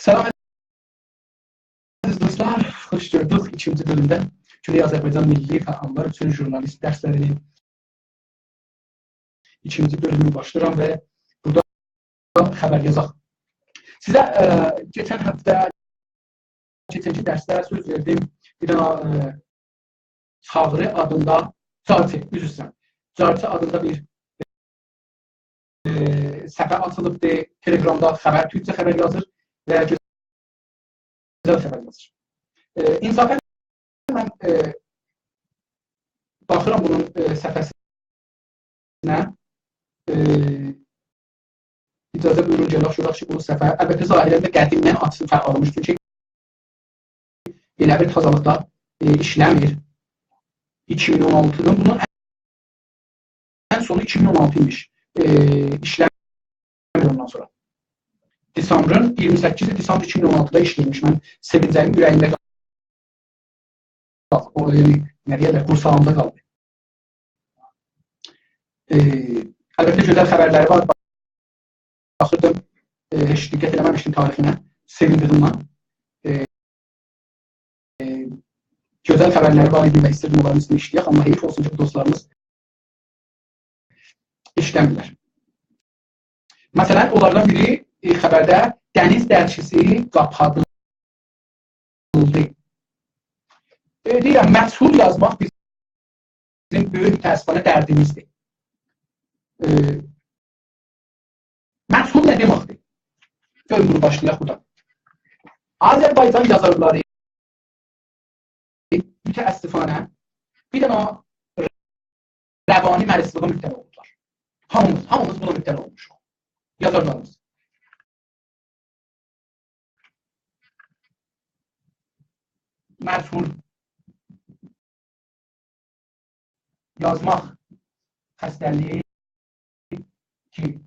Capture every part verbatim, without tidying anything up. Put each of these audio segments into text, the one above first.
سلام، عزیز دوستلار، خوش گؤردوک ایکینجی بؤلومده گونئی آذربایجان میللی فعاللار اوچون ژورنالیست درسلری‌نین ایکینجی بؤلومونو باشلاییرام و بورادا خبر یازاق. سیزه، ائ، کئچن هفته، کئچنکی درسده سؤز وئردیم. بیر دنه، ائ، چاغری آدیندا، جارچی، عذر ایسته‌ییرم. جارچی آدیندا بیر، ائ، صفحه آچیلیبدی. تلگرامدا خبر، تورکجه خبر یازیر و گؤزل خبر یازیر. ائ، انصافاً من، ائ، باخیرام بونون، ائ، صفحه‌سینه. ائ، اجازه بویورون، گلک گؤرک کی، بو صفحه، البته، ظاهراً ده قدیمدن آچیق فعالمیش، چونکی ائله بیر تازالیقدا، ائ، ایشله‌میر. ایکی مین اون آلتی‌نین، بونون ان سونو ایکی مین اون آلتی ایمیش. ائ، ایشله‌میر اوندان سونرا. دسامبرین اییرمی سککیزی دسامبر ایکی مین اون آلتیدا ایشله‌ییرمیش. من سئوینجیمین اوره‌ییمده قالدی. او، یعنی، نه دئیرلر، قورساغیمدا قالدی. ائ، البته، گؤزل خبرلری وار. باخیردیم، ائ، هئچ دقت ائله‌مه‌میشدیم تاریخینه. سئویندیگیمدن. ائ، ائ، گؤزل خبرلری وار ایدی و ایستیردیم اونلارین اوستونده ایشله‌یک، آمما حئیف اولسون کی، بو دوستلاریمیز ایشله‌میرلر. مثلاً، اونلاردان بیری، ائ، خبرده دنیز درچیسی قاپادیلدی. ائ، دئییرم، مجهول یازماق بیزیم بؤیوک متأسفانه دردیمیزدیر. ائ، مجهول نه دئمکدیر؟ گؤرون، بونو باشلایاق بورادان. آذربایجان یازارلاری متأسفانه بیر دنه روانی مریضلیغا مبتلا اولوبلار. هامیمیز، هامیمیز بونا مبتلا اولموشوق. یازارلاریمیز. مجهول یازماق خسته‌لیگی کی،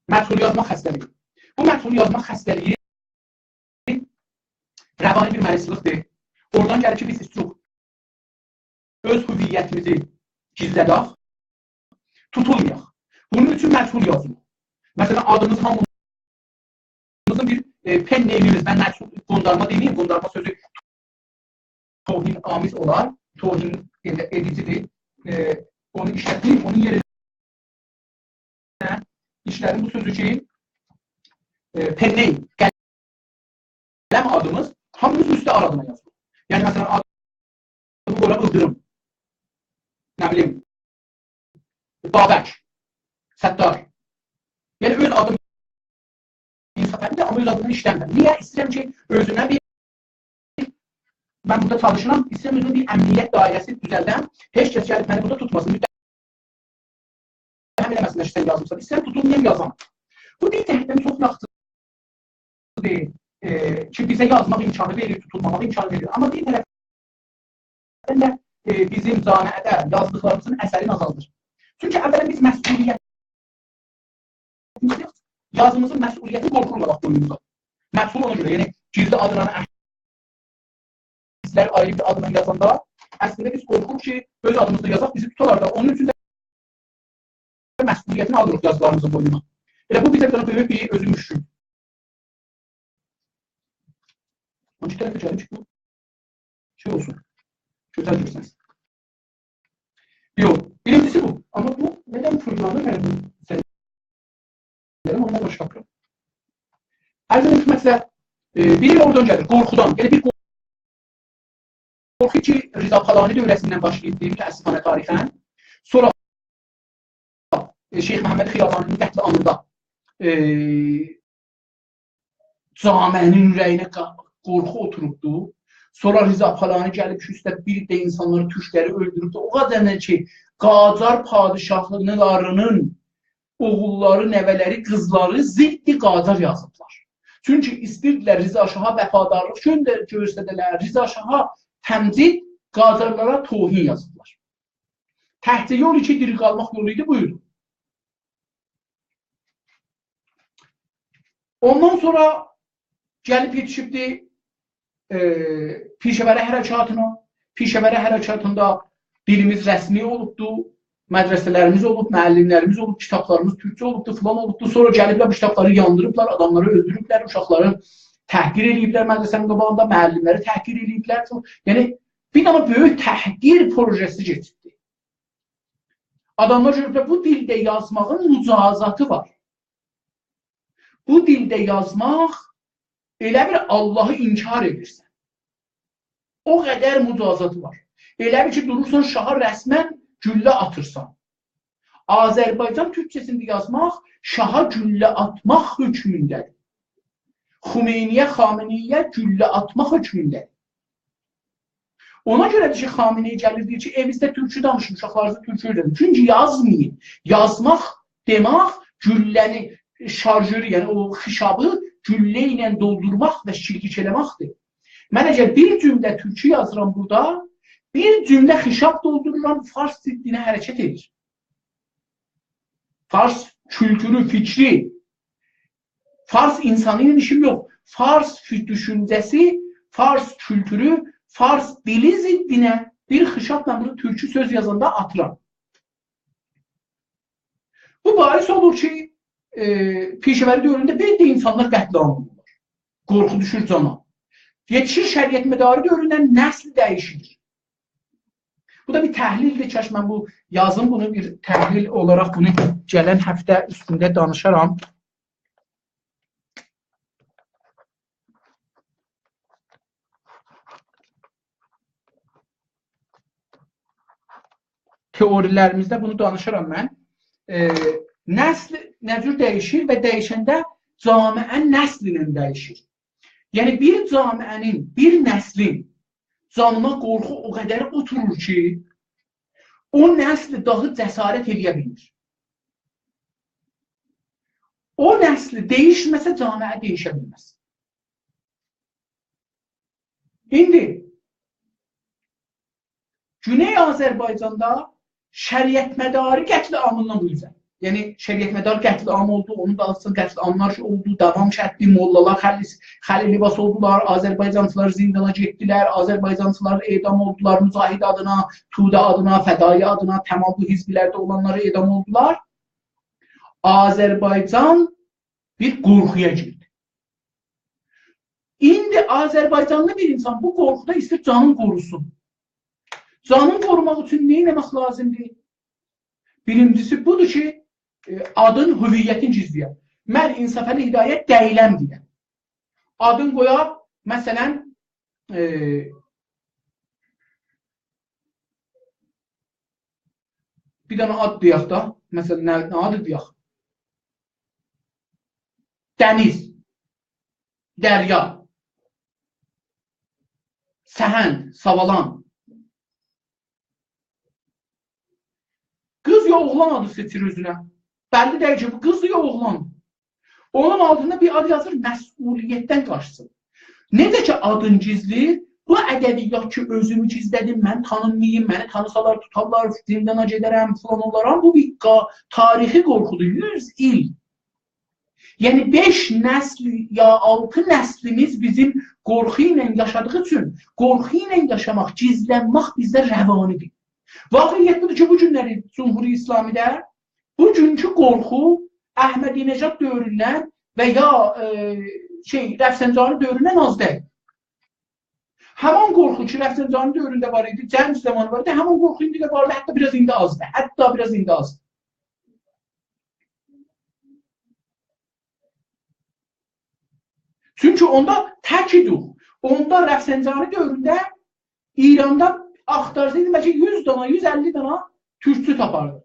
مجهول یازماق خسته‌لیگی. بو مجهول یازماق خسته‌لیگی روانی بیر مریضلیقدیر. اورادان گلیر کی، بیز ایستیروخ اؤز هویتیمیزی گیزله‌دک، توتولمایاق. بونون اوچون مجهول یازیریق. مثلاً، آدیمیز هامیمیزین بیر، ائ، pen name'یمیز، من مجهول، قوندارما دئمه‌ییم، قوندارما سؤزو توهین‌آمیز اولار، توهین ائده-، ائدیجیدیر. ائ، اونو ایشلتمه‌ییم، اونون یئرینه ایشله‌دیم بو سؤزو کی، ائ، pen name، قلم آدیمیز، هامیمیز اوسته آرادینا یازیلیر. یعنی، مثلاً، آدیمی قویورام ایلدیریم. نه بیلیم، بابک، ستار. یعنی، اؤز آدیم انصافاً ده، آمما اؤز آدیمدان ایشله‌میرم. نییه؟ ایسته‌ییرم کی، اؤزومه بیر، من بورادا چالیشیرام، ایسته‌ییرم اؤزومه بیر امنیت دایره‌سی دوزلدم. هئچ کس گلیب منی بورادا توتماسین. متهم ائله‌مه‌سینلر کی، سن یازمیسان. ایسته‌ییرم توتولمایام، یازام. بو بیر طرفدن چوخ یاخشیدیر، ائ، کی، بیزه یازماق امکانی وئریر، توتولماماق امکانی وئریر. آمما بیر طرفدن ده، ائ، بیزیم جامعه‌ده یازدیقلاریمیزین اثرینی آزالدیر. چونکی اولاً بیز مسئولیت، یازیمیزین مسئولیتینی قورخورلار باخ بوینوموزا. مسئول اونا گؤره، یعنی گیزلی آدلارین اصللری آیری بیر آدلا یازاندا، اصلینده بیز قورخوروق کی، اؤز آدیمیزی دا یازاق، بیزی توتارلار دا. اونون اوچون ده مسئولیتینی آلیریق یازیلاریمیزین بوینونا. ائله بو بیزه بیر دنه بؤیوک بیر اؤزو مشکل. اونون اوچون طرفه گلیم کی، بو شئی اولسون. گؤزل گؤرسنسین. یوخ، بیرینجیسی بو. آمما بو، ندن پروگرامی من بو سن-، دئییرم، اوندا باشقا پروگرام. عرض ائدیم خدمتینیزه، ائ، بیری اورادان گلیر، قورخودان. ائله بیر قورخو کی، رضا پالانی دؤوره‌سیندن باشلاییب، دئییر، متأسفانه تاریخاً. سونرا، ائ، شیخ محمد خیابانی‌نین قتل‌عامیندا، ائ، جامعه‌نین اوره‌یینه قا-، قورخو اوتوروبدو. سونرا رضا پالانی گلیب کی، اوسته بیر ده اینسانلاری، تورکلری اؤلدوروبدو. او قدر کی، قاجار پادشاهلیقلاری‌نین اوغوللاری، نوه‌لری، قیزلاری ضد قاجار یازیبلار. چونکی ایسته‌ییردیلر رضا شاها وفادارلیق گؤندر-، گؤستردیلر، رضا شاها تمجید، قاجارلارا توهین یازیبلار. تکجه یول کی، دیری قالماق یولو ایدی، بویدو. اوندان سونرا گلیب یئتیشیبدی، ائ، پیشه‌وری حرکاتینا. پیشه‌وری حرکاتیندا دیلیمیز رسمی اولوبدو. مدرسه‌لریمیز اولوب، معلم‌لریمیز اولوب، کیتابلاریمیز تورکجه اولوبدور، فلان اولوبدور. سونرا گلیبلر بو کیتابلاری یاندیریبلار، آداملاری اؤلدوروبلر، اوشاقلاری تحقیر ائله‌ییبلر مدرسه‌نین قاباغیندا، معلم‌لری تحقیر ائله‌ییبلر. یعنی، بیر دنه بؤیوک تحقیر پروژه‌سی کئچیبدی. آداملار گؤروبلر، بو دیلده یازماغین مجازاتی وار. بو دیلده یازماق ائله بیل آللاهی انکار ائدیرسن. او قدر مجازاتی وار. ائله بیل کی، دورورسان شاها رسماً گولله آتیرسان. آذربایجان تورکجه‌سینده یازماق شاها گولله آتماق حکمونده‌دیر. خمینی‌یه، خامنه‌ای‌یه گولله آتماق حکمونده‌دیر. اونا گؤره‌دیر کی، خامنه‌ای گلیر، دئییر کی، ائوینیزده تورکو دانیشین، اوشاقلارینیزا تورکو اؤیره‌دین. چونکی یازمایین. یازماق دئمک، گولله‌نی، شارژورو، یعنی او خیشابی گولله ایله دولدورماق و شلیک ائله‌مکدیر. من اگر بیر جمله تورکو یازیرام بورادا، بیر جمله خیشاب دولدورورام، فارس ضدینه حرکت ائدیر. فارس کولتورو، فیکری، فارس اینسانی ایله ایشیم یوخ. فارس فی-، دوشونجه‌سی، فارس کولتورو، فارس دیلی ضدینه بیر خیشابلا بونو تورکو سؤز یازاندا آتیرام. بو باعث اولور کی، ائ، پیشه‌وری دؤورونده بیر ده اینسانلار قتل‌عام اولورلار. قورخو دوشور جانا. یئتیشیر شریعتمداری دؤوروندن نسل دییشیر. بو دا بیر تحلیلدیر. کاش من بو یازیم، بونو بیر تحلیل اولاراق بونو گلن هفته اوستونده دانیشارام. تئوری‌لریمیزده بونو دانیشیرام من. ائ، نسل نه جور دییشیر و دییشنده جامعه نسلینن دییشیر. یعنی، بیر جامعه‌نین، بیر نسلین جانینا قورخو او قدر اوتورور کی، او نسل داهی جسارت ائله‌یه بیلمیر. او نسل دییشمه‌سه، جامعه دییشه بیلمز. ایندی گونئی آذربایجاندا شریعتمداری قتل‌عامیندان اؤنجه. یعنی، شریعتمدار قتل‌عام اولدو، اونون دالیسیندا قتل‌عاملار اولدو، داوام چکدی، موللالار خلیل، خلیل لباس اولدولار، آذربایجانچیلار زیندانا گئتدیلر، آذربایجانچیلار اعدام اولدولار، مجاهد آدینا، توده آدینا، فدایی آدینا، تمام بو حزب‌لرده اولانلار اعدام اولدولار. آذربایجان بیر قورخویا گیردی. ایندی آذربایجانلی بیر اینسان بو قورخودا ایسته‌ییر جانینی قوروسون. جانینی قوروماق اوچون نه ائتمک لازیمدیر؟ بیرینجیسی بودور کی، ائ، آدین، هویتین گیزله‌یه. من انصافعلی هدایت دئییلم دئیه. آدین قویا، مثلا، ائ، بیر دنه آد دئیک ده، مثلا، نه، نه آدی دئیک؟ دنیز، دریا، سهند، ساوالان. قیز یا اوغلان آدی سئچیر اؤزونه. بللی دئییل کی، بو قیز یا اوغلان. اونون آلتیندا بیر آد یازیر، مسئولیتدن قاچسین. نئجه کی آدین گیزلیر، بو ادبیات کی، اؤزومو گیزله‌دیم، من تانینماییم، منی تانیسالار توتارلار، زیندانا گئده‌رم، فلان اولارام، بو بیر قا-، تاریخی قورخودور، یوز ایل. یعنی، بئش نسل یا آلتی نسلیمیز بیزیم قورخو ایله یاشادیغی اوچون، قورخو ایله یاشاماق، گیزلنمک بیزده روانی‌دیر. واقعیت بودور کی، بو گونلری جمهوری اسلامی‌ده بوگونکو قورخو احمدی‌نژاد دؤوروندن و یا، ائ، شئی، رفسنجانی دؤوروندن آز دئییل. همان قورخو کی، رفسنجانی دؤورونده وار ایدی، جنگ زامانی وار ایدی، همان قورخو ایندی ده واردی، حتی بیر آز ایندی آزدیر، حتی بیر آز ایندی آزدیر. چونکی اوندا تک ایدیک. اوندا رفسنجانی دؤورونده ایراندا آختارسایدین، بلکه یوز دانا، یوز اللی دانا تورکچو تاپاردین.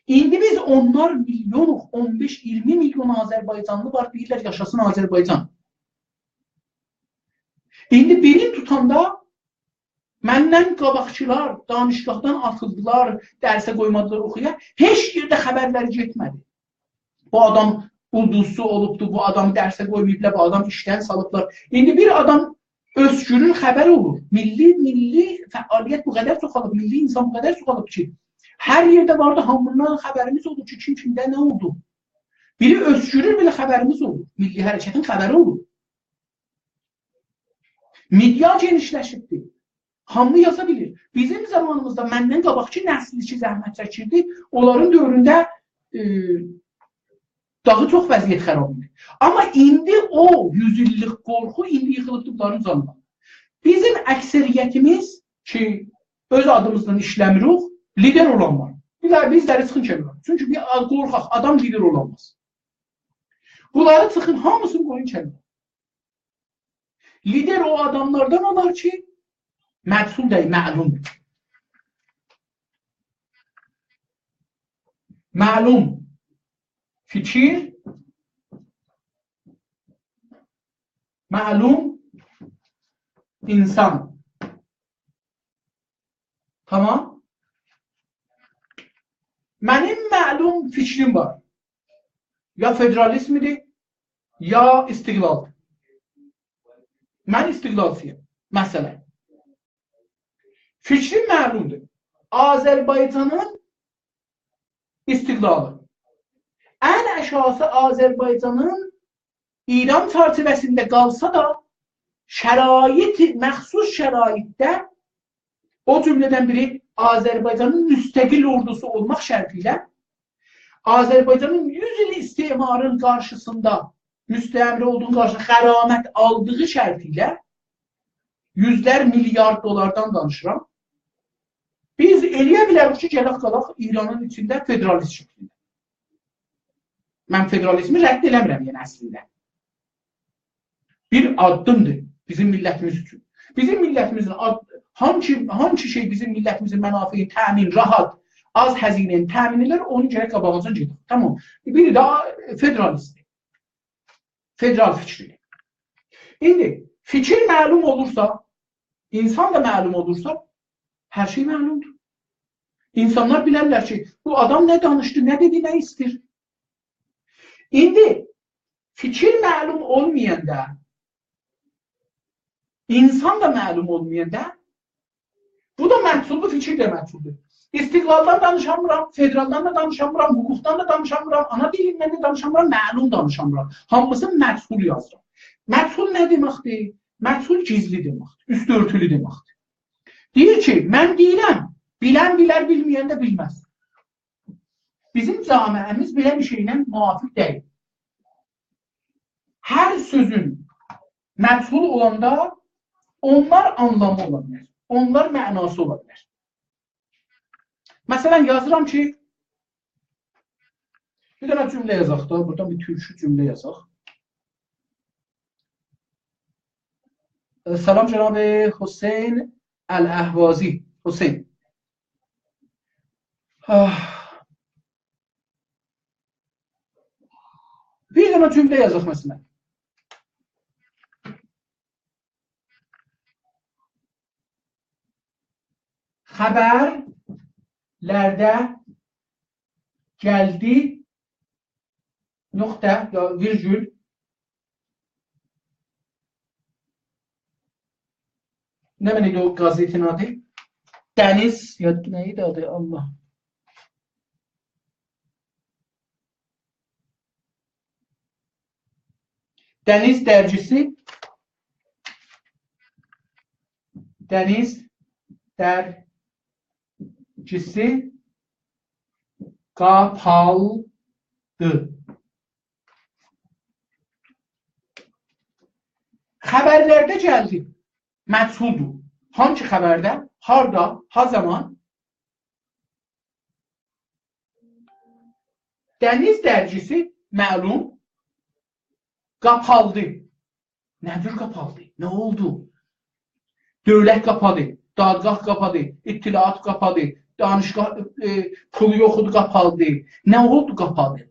ایندی بیز اونلار میلیونوق، اون بئش، اییرمی میلیون آذربایجانلی وار، دئییرلر، یاشاسین آذربایجان. ایندی بیرینی توتاندا مندن قاباقکیلار دانشگاهدان آتیلدیلار، درسه قویمادیلار اوخویا. هئچ یئرده خبرلری گئتمه‌دی. بو آدام اودوسو اولوبدو، بو آدامی درسه قویماییبلار، بو آدام ایشدن سالیبلار. ایندی بیر آدام اؤسکورور، خبر اولور. میللی، میللی فعالیت بو قدر چوخالیب، میللی اینسان بو قدر چوخالیب کی، هر یئرده واردی، هامیندان خبریمیز اولور کی، کیم کیمده نه اولدو. بیری اؤسکورور، بئله خبریمیز اولور. میللی حرکتین خبری اولور. مئدیا گئنیشلشیبدیر. هامی یازا بیلیر. بیزیم زامانیمیزدا مندن قاباقکی نسیل کی زحمت چکیردی، اونلارین دؤورونده، ائ، داها چوخ وضعیت خراب ایدی. آمما ایندی او یوز ایللیک قورخو ایندی ییخیلیبدی بونلارین جانینا. بیزیم اکثریتیمیز کی اؤز آدیمیزدان ایشله‌میریک، لیدر اولان وار. بیز، بیزلری چیخین کنارا. چونکی بیر آد-، قورخاق، آدام لیدر اولانماز. بونلاری چیخین، هامیسینی قویون کنارا. لیدر او آداملاردان اولار کی مجهول دئییل، معلوم. معلوم فیکیر، معلوم اینسان. تامام؟ منیم معلوم فیکریم وار. یا فدرالیزمدیر، یا استقلال. من استقلالچی‌یام، مثلا. فیکریم معلومدور. آذربایجانین استقلالی. ان آشاغیسی آذربایجانین ایران چرچیوه‌سینده قالسا دا، شرایط، مخصوص شرایطده، او جمله‌دن بیری آذربایجانین مستقل اوردوسو اولماق شرطی ایله، آذربایجانین یوز ایل استعمارین قارشیسیندا، مستعمره اولدوغونون قارشیسیندا غرامت آلدیغی شرطی ایله، یوزلر میلیارد دلاردان دانیشیرام. بیز ائلیه بیلریک کی گلک قالاق ایرانین ایچینده فدرالیست شکلینده. من فدرالیزمی رد ائله‌میرم، یعنی اصلینده. بیر آددیمدیر بیزیم میللتیمیز اوچون. بیزیم میللتیمیزین آد-، هانسی، هانسی شئی بیزیم میللتیمیزین منافعین تأمین، راحت، آز هزینه‌نین تأمین ائدر، اونو گرک قاباغاجان گئدک. تامام. بیری ده فدرالیستدیر. فدرال فیکری. ایندی فیکیر معلوم اولورسا، اینسان دا معلوم اولورسا، هر شئی معلومدور. اینسانلار بیلرلر کی بو آدام نه دانیشدی، نه دئدی، نه ایسته‌ییر. ایندی فیکیر معلوم اولمایاندا، اینسان دا معلوم اولمایاندا، بو دا مجهولدور، فیکیر ده مجهولدور. استقلالدان دانیشامیرام، فدرالدان دا دانیشامیرام، حقوقدان دا دانیشامیرام، آنا دیلیندن ده دانیشامیرام، معلوم دانیشامیرام. هامیسینی مجهول یازیرام. مجهول نه دئمکدیر؟ مجهول گیزلی دئمکدیر، اوستو اؤرتولو دئمکدیر. دئییر کی من دئییرم، بیلن بیلر، بیلمه‌ین ده بیلمز. بیزیم جامعه‌میز بئله بیر شئیله موافق دئییل. هر سؤزون مجهول اولاندا اونلار آنلامی اولا بیلر، اونلار معناسی اولا بیلر. مثلا یازیرام کی، بیر دنه جمله یازاق دا، بورادان بیر تورکو جمله یازاق. سلام جناب حسین الاهوازی. حسین. آه. بیر دنه جمله یازاق مثلا. خبرلرده گلدی، نقطه یا ویرگول. نمنه ایدی او قزئتین آدی؟ دنیز، یا نه ایدی آدی؟ الله. دنیز درگیسی، دنیز درگیسی قاپالدی. خبرلرده گلدی. مجهولدور. هانسی خبرده؟ هاردا؟ ها زامان؟ دنیز درگیسی، معلوم، قاپالدی. نه جور قاپالدی؟ نه اولدو؟ دؤولت قاپادی، دادگاه قاپادی، اطلاعات قاپادی، دانشگاه، ائ، پولو یوخودو، قاپالدی. نه اولدو، قاپادی؟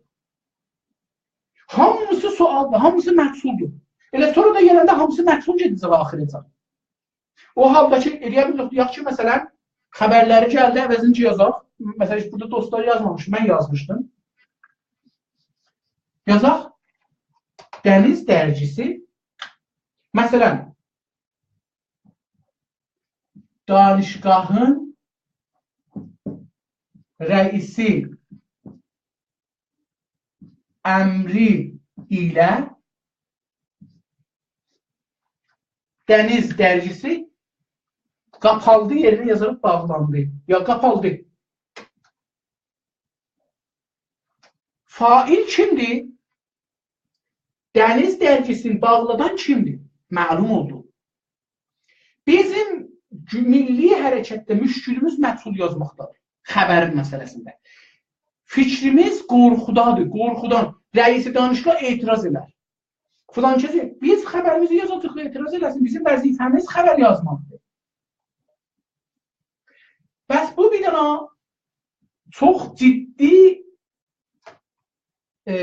هامیسی سؤالدیر، هامیسی مجهولدور. ائله سونرا دا گلنده هامیسی مجهول گئده‌جک آخیره‌جن. او حالدا کی ائلیه بیلریک، دئیک کی مثلا خبرلری گلدی، عوضینی کی یازاق. مثلا هئچ بورادا دوستلار یازمامیش، من یازمیشدیم. یازاق. دنیز درگیسی، مثلا، دانشگاهین رئیسی امری ایله دنیز درگیسی قاپالدی یئرینه یازاریق باغلاندی. یا قاپالدی. فاعل کیمدیر؟ دنیز درگیسینی باغلادان کیمدیر؟ معلوم اولدو. بیزیم گو-، میللی حرکتده مشکلیمیز مجهول یازماقدادیر. خبرین مسئله‌سینده. فیکریمیز قورخودادیر، قورخودان. رئیس دانشگاه اعتراض ائلر. فلان کسی، بیز خبریمیزی یازاجاغیق، اعتراض ائله‌سین. بیزیم وظیفه‌میز خبر یازماقدیر. پس بو بیر دنه چوخ جدی، ائ،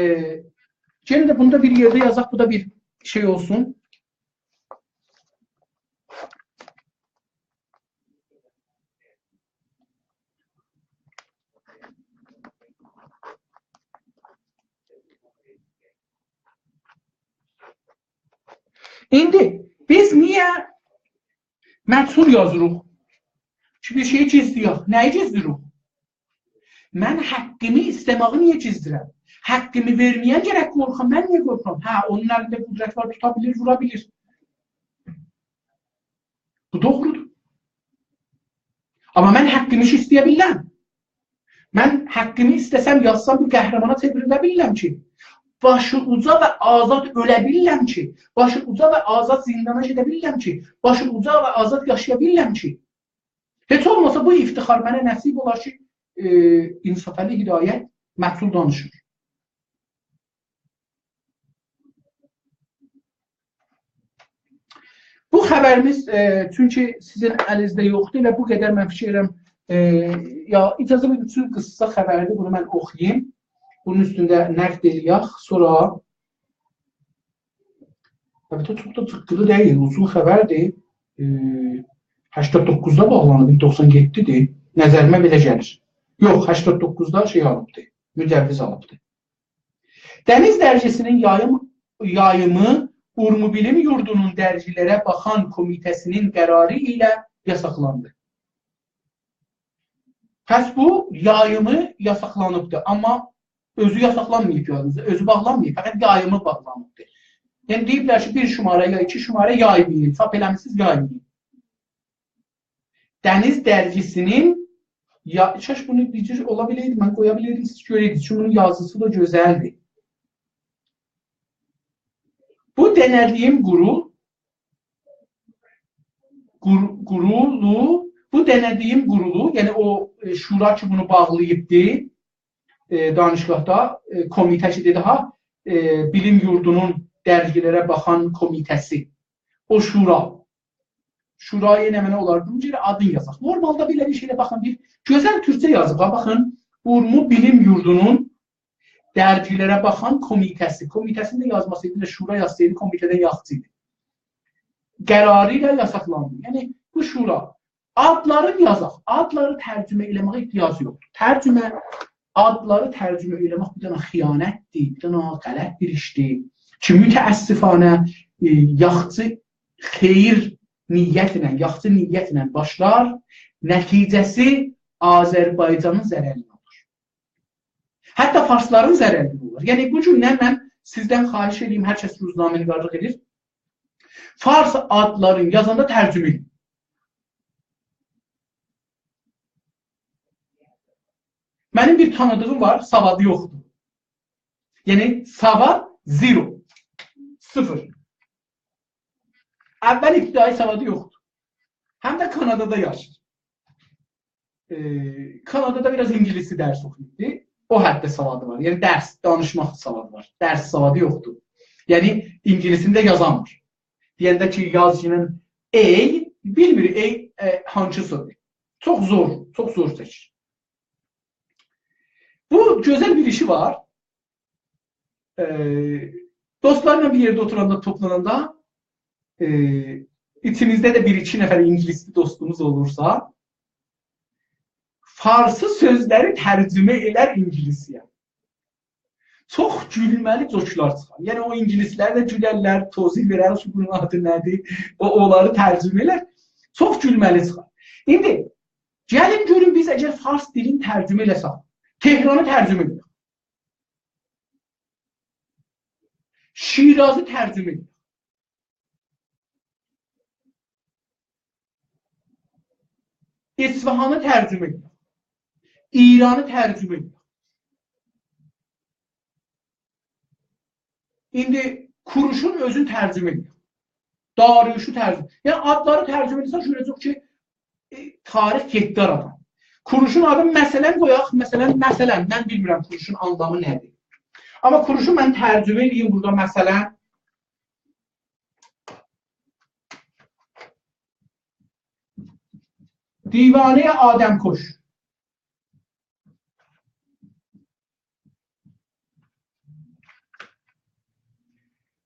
یئنه ده بونو دا بیر یئرده یازاق، بو دا بیر شئی اولسون. ایندی بیز نییه مجهول یازیریق؟ کی، بیر شئیی گیزله‌یک. نه‌یی گیزله‌ییریک؟ من حقیمی ایسته‌مه‌یی نییه گیزله‌ییرم؟ حقیمی وئرمه‌ین گرک قورخا، من نییه قورخورام؟ هه، اونون الینده قدرت وار، توتا بیلیر، وورا بیلیر. بو دوغرودور. آمما من حقیمی ایسته‌یه بیلیرم. من حقیمی ایسته‌سم، یازسام، بیر قهرمانا چئوریله بیلیرم کی، باشی اوجا و آزاد اؤله بیلیرم کی، باشی اوجا و آزاد زیندانا گئده بیلیرم کی، باشی اوجا و آزاد یاشایا بیلیرم کی. هئچ اولماسا بو افتخار منه نصیب اولار کی، ائ، انصافعلی هدایت مجهول دانیشیر. بو خبریمیز، ائ، چونکی سیزین الینیزده یوخدور و بو قدر من فیکیر ائدیرم، ائ، یا اجازه وئرین، چون قیسا خبردیر، بونو من اوخویوم. بونون اوستونده نقد ائله‌یک، سونرا البته، چوخ دا جیققیلی دئییل، اوزون خبردیر. ائ، هشتاد دوققوزدا باغلانیب، دوخسان یئددی‌دیر. نظریمه بئله گلیر. یوخ، هشتاد دوققوزدا شئی آلیبدی، مجوز آلیبدی. دنیز درگیسینین یاییم، یاییمی اورمو بیلیم یوردونون درگیلره باخان کومیته‌سینین قراری ایله یاساقلاندی. پس بو یاییمی یاساقلانیبدی، آمما اؤزو یاساقلانماییب، یادینیزدا، اؤزو باغلانماییب، فقط یاییمی باغلانیبدی. یعنی دئییبلر کی، بیر شماره یا ایکی شماره یایمایین، چاپ ائله‌میسینیز، یایمایین. دنیز درگیسینین، یا، کاش بونو بیر جور اولا بیلئیدی، من قویا بیلئیدیم، سیز گؤرئیدینیز. چونکی بونون یازیسی دا گؤزلدیر. بو دنه‌دیییم قورول، قور-، قورولو، بو دنه‌دیییم قورولو، یعنی او، ائ، شورا کی، بونو باغلاییبدی، ائ، دانشگاهدا، ائ، کومیته کی، دئدی ها، ائ، بیلیم یوردونون درگیلره باخان کومیته‌سی. او شورا. شورای نمنه اولار؟ بونون اوچون آدین یازاق. نورمالدا بئله بیر شئیده باخین، بیر گؤزل تورکجه یازیب ها، باخین، اورمو بیلیم یوردونون درگیلره باخان کومیته‌سی. کومیته‌سینی ده یازماسایدی، شورا یازسایدی، کومیته‌دن یاخشی ایدی. قراری ایله یاساقلاندی. یعنی، بو شورا. آدلارین یازاق. آدلاری ترجمه ائله‌مه‌یه احتیاج یوخدور. ترجمه، آدلاری ترجمه ائله‌مک بیر دنه خیانتدیر، بیر دنه غلط بیر ایشدیر. کی، متأسفانه، ائ، یاخشی خیر نیتله، یاخشی نیتله باشلار، نتیجه‌سی آذربایجانین ضررینه اولور. حتی فارسلارین ضررینه اولور. یعنی، بو گوندن من سیزدن خواهش ائدییم، هر کس روزنامه‌نگارلیق ائدیر، فارس آدلارین یازاندا ترجمه ائدین. منیم بیر تانیدیغیم وار، سوادی یوخدور. یعنی، سواد زیرو. صفر. اول ابتدایی سوادی یوخدور. هم ده کانادادا یاشاییر. ائ، کانادادا بیر آز اینگیلیسی درس اوخویوبدو. او حدده سوادی وار. یعنی درس، دانیشماق سوادی وار. درس سوادی یوخدور. یعنی اینگیلیسینی ده یازامیر. دئینده کی، یازگینین A، بیلمیر A، ائ، هانسی‌سیدیر. چوخ زور، چوخ زور چکیر. بو گؤزل بیر ایشی وار. ائ، دوستلارلا بیر یئرده اوتوراندا، توپلاناندا، ائ، ایچیمیزده ده بیر-ایکی نفر اینگیلیسلی دوستوموز اولورسا، فارسی سؤزلری ترجمه ائلر اینگیلیسی‌یه. چوخ گولمه‌لی جوکلار چیخار. یعنی، او اینگیلیسلر ده گولرلر، توضیح وئرر کی، بونون آدی نه‌دیر، او، اونلاری ترجمه ائلر. چوخ گولمه‌لی چیخار. ایندی، گلین گؤرون، بیز اگر فارس دیلینی ترجمه ائله‌سک، تهرانی ترجمه ائله‌یک. شیرازی ترجمه ائدین. اصفهانی ترجمه ائدیر. ایرانی ترجمه ائدیر. ایندی کوروشون اؤزون ترجمه ائدیر. داریوشو ترجمه. یعنی آدلاری ترجمه ائدیرسن، گؤره‌جک کی، ائ، تاریخ یئددی آرادان. کوروشون آدینی مثلا قویاق، مثلا، مثلا، من بیلمیرم کوروشون آنلامی نه‌دیر. آمما کوروشو من ترجمه ائله‌ییم بورادا، مثلا، دیوانهٔ آدمکش.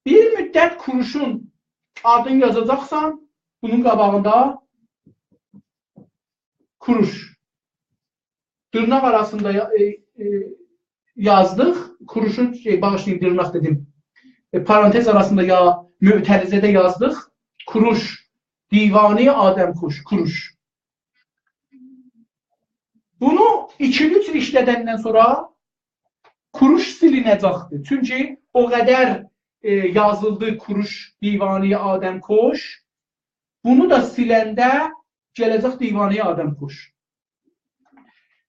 بیر مدت کوروشون آدینی یازاجاقسان، بونون قاباغیندا کوروش. دیرناق آراسیندا یا-، ائ، ائ، یازدیق. کوروشون، شئی، باغیشلایین، دیرناق دئدیم. ائ، پارانتز آراسیندا یا معترضه‌ده یازدیق. کوروش، دیوانهٔ آدمکش، کوروش. بونو ایکی-اوچ ایل ایشله‌دندن سونرا کوروش سیلینه‌جکدیر. چونکی او قدر، ائ، یازیلدی کوروش دیوانهٔ آدمکش. بونو دا سیلنده گله‌جک دیوانهٔ آدمکش.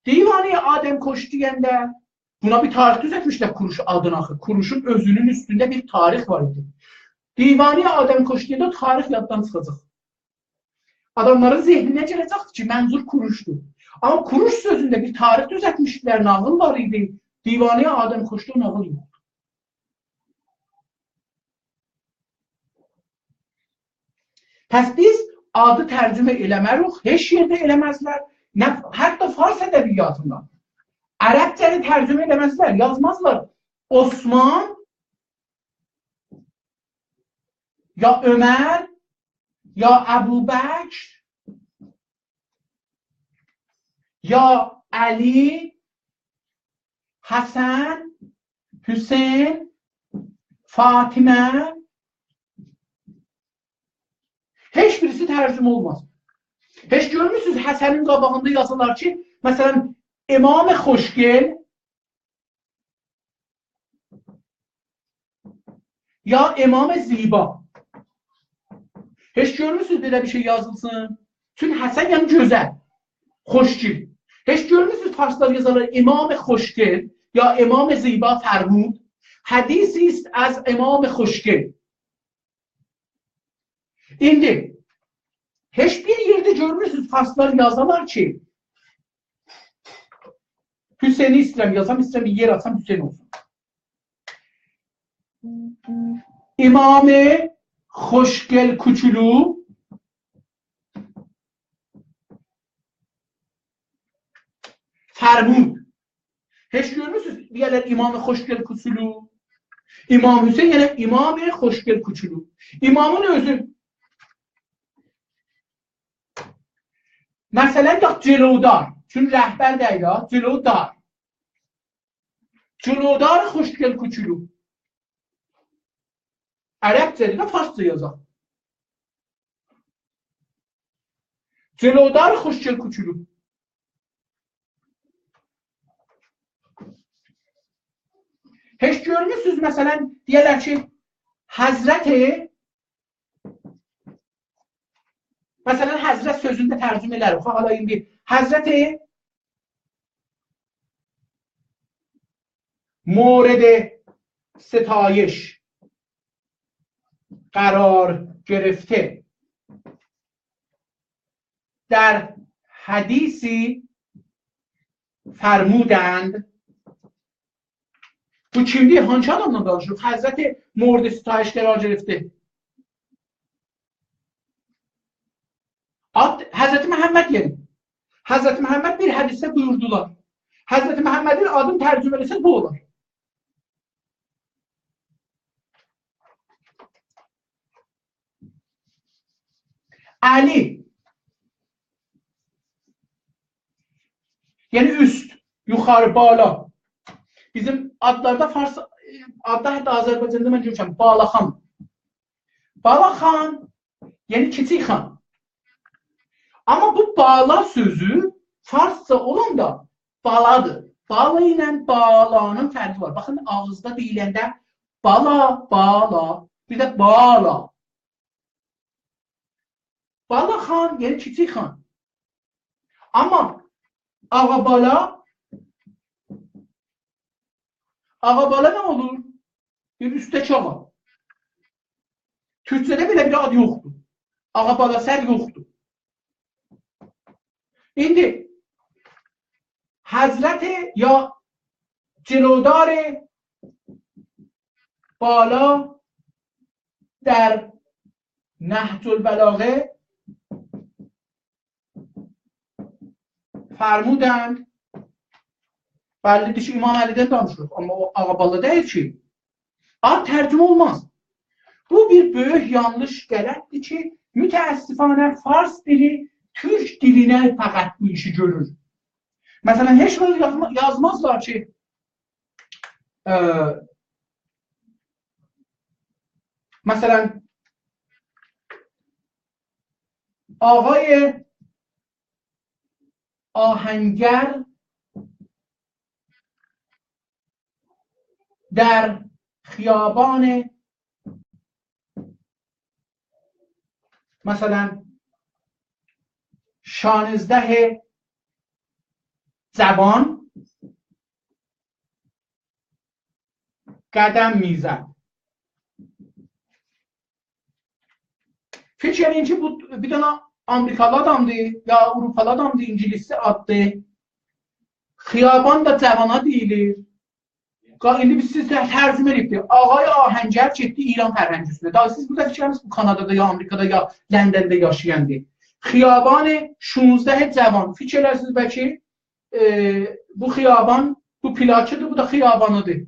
دیوانهٔ آدمکش دئینده بونا بیر تاریخ دوزلتمیشلر کوروش آدینا آخی. کوروشون اؤزونون اوستونده بیر تاریخ وار ایدی. دیوانهٔ آدمکش دئینده او تاریخ یاددان چیخاجاق. آداملارین ذهنینه گله‌جکدیر کی، منظور کوروشدور. آمما کوروش سؤزونده بیر تاریخ دوزلتمیشدیلر، ناغیل وار ایدی. دیوانهٔ آدمکشده او ناغیل یوخدور. پس بیز آدی ترجمه ائله‌مه‌ریک، هئچ یئرده ائله‌مزلر. نه، حتی فارس ادبیاتیندا. عربجه‌نی ترجمه ائله‌مزلر، یازمازلار. عثمان، یا عمر، یا ابوبکر، یا علی، حسن، حسین، فاطمه، هئچ بیریسی ترجمه اولماز. هئچ گؤرموسونوز حسنین قاباغیندا یازیلار کی، مثلا، امام خوشگل، یا امام زیبا. هئچ گؤرموسونوز بئله بیر شئی یازیلسین؟ چون حسن یعنی گؤزل، خوشگل. هئچ گؤرموسونوز فارسلار یازارلار امام خوشگل یا امام زیبا فرمود؟ حدیثی است از امام خوشگل. ایندی هئچ بیر یئرده گؤرموسونوز فارسلار یازالار کی، حسینی ایسته‌ییرم یازام، ایسته‌ییرم بیر یئر آچام، حسین اولسون. امام خوشگل کوچولو فرمود. هئچ گؤرموسونوز دئیه‌لر امام خوشگل کوچولو؟ امام حسین، یعنی امام خوشگل کوچولو. امامین اؤزو. مثلا، یا جلودار. چونکی رهبر دئییل یا، جلودار. جلودار خوشگل کوچولو. عربجه‌دیر ده، فارسجا یازاق. جلودار خوشگل کوچولو. هئچ گؤرموسونوز، مثلا، دئیه‌لر کی، حضرت، مثلا، حضرت سؤزونو ده ترجمه ائله‌ریک. حالا ایندی حضرت مورد ستایش قرار گرفته در حدیثی فرمودند. بو کیمدیر؟ هانسی آدامدان دانیشیر؟ حضرت مورد ستایش قرار گرفته. آد، حضرت محمد، یعنی. حضرت محمد بیر حدیثده بویوردولار. حضرت محمدین آدینی ترجمه ائله‌سز، بو اولار. علی. یعنی اوست، یوخاری، بالا. بیزیم آدلاردا، فارس آددا، حتی آذربایجاندا من گؤرموشم، بالاخان. بالاخان، یعنی کیچیک خان. آمما بو بالا سؤزو فارسجا اولاندا بالادیر. بالا ایله بالانین فرقی وار. باخین، آغیزدا دئییلنده بالا، بالا، بیر ده بالا. بالاخان، یعنی کیچیک خان. آمما آقابالا، آقابالا نه اولور؟ بیر اوستده‌کی آقا. تورکجه‌ده بئله بیر آد یوخدور. آقابالاسر یوخدور. ایندی حضرت یا جلودار بالا در نهج‌البلاغه فرمودند، بللی‌دیر کی، امام علی‌دن دانیشیریق، آمما او آقابالا دئییل کی. آد ترجمه اولماز. بو بیر بؤیوک یانلیش، غلط‌دیر کی، متأسفانه فارس دیلی تورک دیلینه فقط بو ایشی گؤرور. مثلا، هئچ واخت یازما-، یازمازلار کی، ائ، مثلا، آقای آهنگر در خیابان، مثلا، شانزده جوان قدم می‌زد. فیکیر ائله‌یین کی، بو بیر دنه آمریکالی آدامدیر، یا آوروپالی آدامدیر، اینگیلیسجه آددیر. خیابان دا جوانا دئییلیر. قا-، ایندی بیز سیز ده ترجمه ائدیب دئیک. آقای آهنگر گئتدی ایران فرهنگی اوستونه. داها سیز بورادا فیکیر ائدیرسینیز، بو کانادادا، یا آمریکادا، یا لندنده یاشایاندیر. خیابان شانزده جوان. فیکیر ائدیرسینیز بلکه، ائ، بو خیابان، بو پلاکی‌دیر، بو دا خیابانی‌دیر.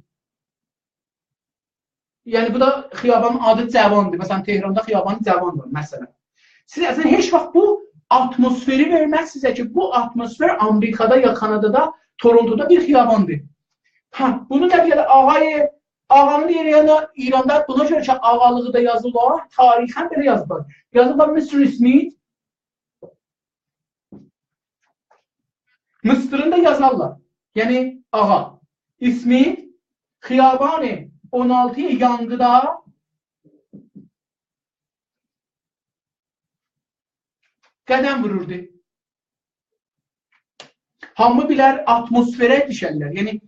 یعنی، بو دا خیابانین آدی جواندیر. مثلا، تهراندا خیابان جوان وار، مثلا. سیز اصلا هئچ واخت بو آتموسفری وئرمز سیزه کی، بو آتموسفر آمریکادا یا کانادادا، تورونتودا بیر خیاباندیر. هه، بونو دا بیر آقای، آقانی دئییر، یعنی ایراندا بونا گؤره کی، آقالیغی دا یازیلیر، تاریخاً بئله یازیبلار. یازیبلار Mister Smith، Mister-ینی دا یازارلار. یعنی، آقا. اسمیت خیابان اون آلتی یانگیدا قدم ووروردو. هامی بیلر آتموسفره دوشرلر. یعنی،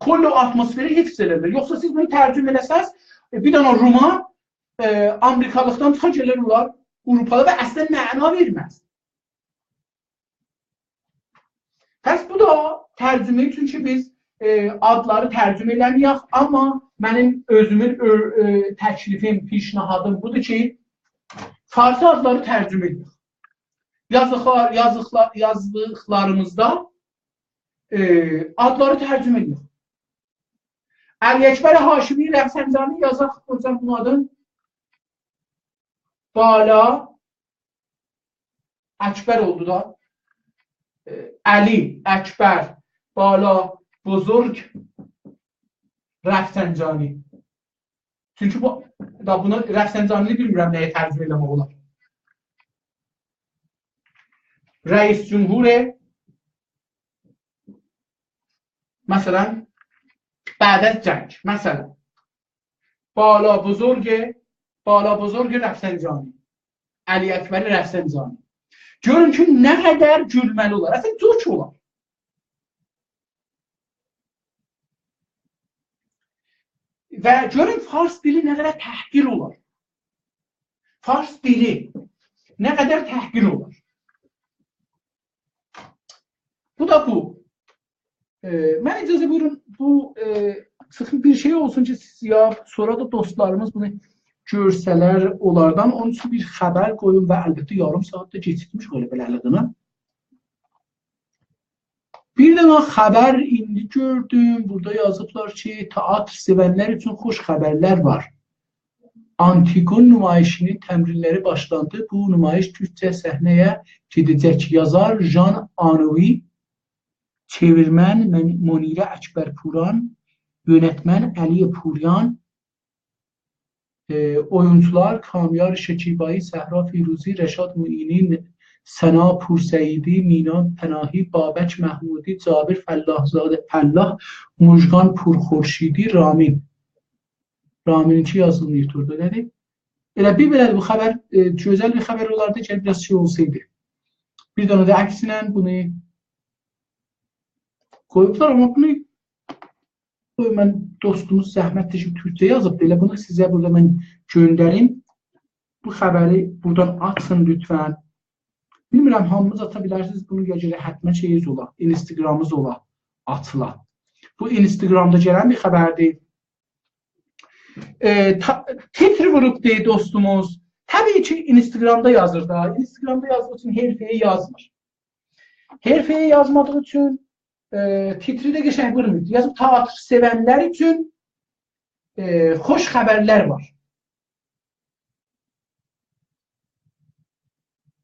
کل او آتموسفری حفظ ائدرلر. یوخسا سیز بونو ترجمه ائله‌سز، ائ، بیر دنه رومان، ائ، آمریکالیقدان چیخار گلر اولار آوروپالی و اصلا معنا وئرمز. پس بو دا ترجمه، چونکی بیز، ائ، آدلاری ترجمه ائله‌میه‌ک، آمما منیم اؤزومون اؤ-، ائ، تکلیفیم، پیشنهادیم بودور کی، فارسی آدلاری ترجمه ائدک. یازیقلار، یازیقلا-، یازدیقلاریمیزدا، ائ، آدلاری ترجمه ائدک. علی‌اکبر هاشمی رفسنجانی یازاق، حاجام، بونون آدین بالا اکبر اولدو دا. ائ، علی اکبر بالا بزرگ رفسنجانی. چونکی بو، دا بونو رفسنجانی‌نی بیلمیرم نه‌یه ترجمه ائله‌مک اولار. رئیس جمهور، مثلا، بعد از جنگ، مثلا. بالا بزرگ، بالا بزرگ رفسنجانی. علی‌اکبر رفسنجانی. گؤرون کی، نه قدر گولمه‌لی اولار. اصلا، جوک اولار. و گؤرون فارس دیلی نه قدر تحقیر اولار. فارس دیلی نه قدر تحقیر اولار. بو دا بو. ائ، منه اجازه بویورون، بو، ائ، چیخیم بیر شئی اولسون کی، سیز یا سونرا دا دوستلاریمیز بونو گؤرسه‌لر، اونلاردان. اونون اوچون بیر خبر قویوم و البته یاریم ساعات دا کئچیرمیش ائله بئله‌لیگینه. بیر دنه خبر ایندی گؤردوم. بورادا یازیبلار کی، تئاتر سئونلر اوچون خوش خبرلر وار. آنتیگون نمایشی‌نین تمرینلری باشلاندی. بو نمایش تورکجه صحنه‌یه گئده‌جک. یازار ژان آنوی، چئویرمن من-، منیره اکبرپوران، یؤنتمن علی پوریان، ائ، اویونجولار کامیار شکیبایی، صحرا فیروزی، رشاد معینی، ثنا پورسعیدی، مینا پناهی، بابک محمودی، جابر فلاح‌زاده، فلاح، مژگان پورخورشیدی، رامین. رامین‌ینکی یازیلماییب اورادا، نه‌دیر؟ ائله بیر بئله بو خبر، ائ، گؤزل بیر خبر اولاردی کی، بیر آز شئی اولسایدی. بیر دنه ده عکسله بونو قویوبلار، آمما بونو قوی، من دوستوموز زحمت چکیب تورکجه یازیب، ائله بونو سیزه بورادا من گؤندریم. بو خبری بورادان آتین لطفاً. بیلمیرم، هامینیز آتا بیلرسینیز، بونو یا گرک حتماً شئییز اولا، اینستاگرامینیز اولا، آتیلا. بو اینستاگرامدا گلن بیر خبردیر. ائ، تا-، تیتر ووروبدو دوستوموز. طبیعی کی، اینستاگرامدا یازیر دا. اینستاگرامدا یازدیغی اوچون حرفه‌ای یازمیر. حرفه‌ای یازمادیغی اوچون، ائ، تیتری ده قشنگ وورمور. یازیب تئاتر سئونلر اوچون، ائ، خوش خبرلر وار.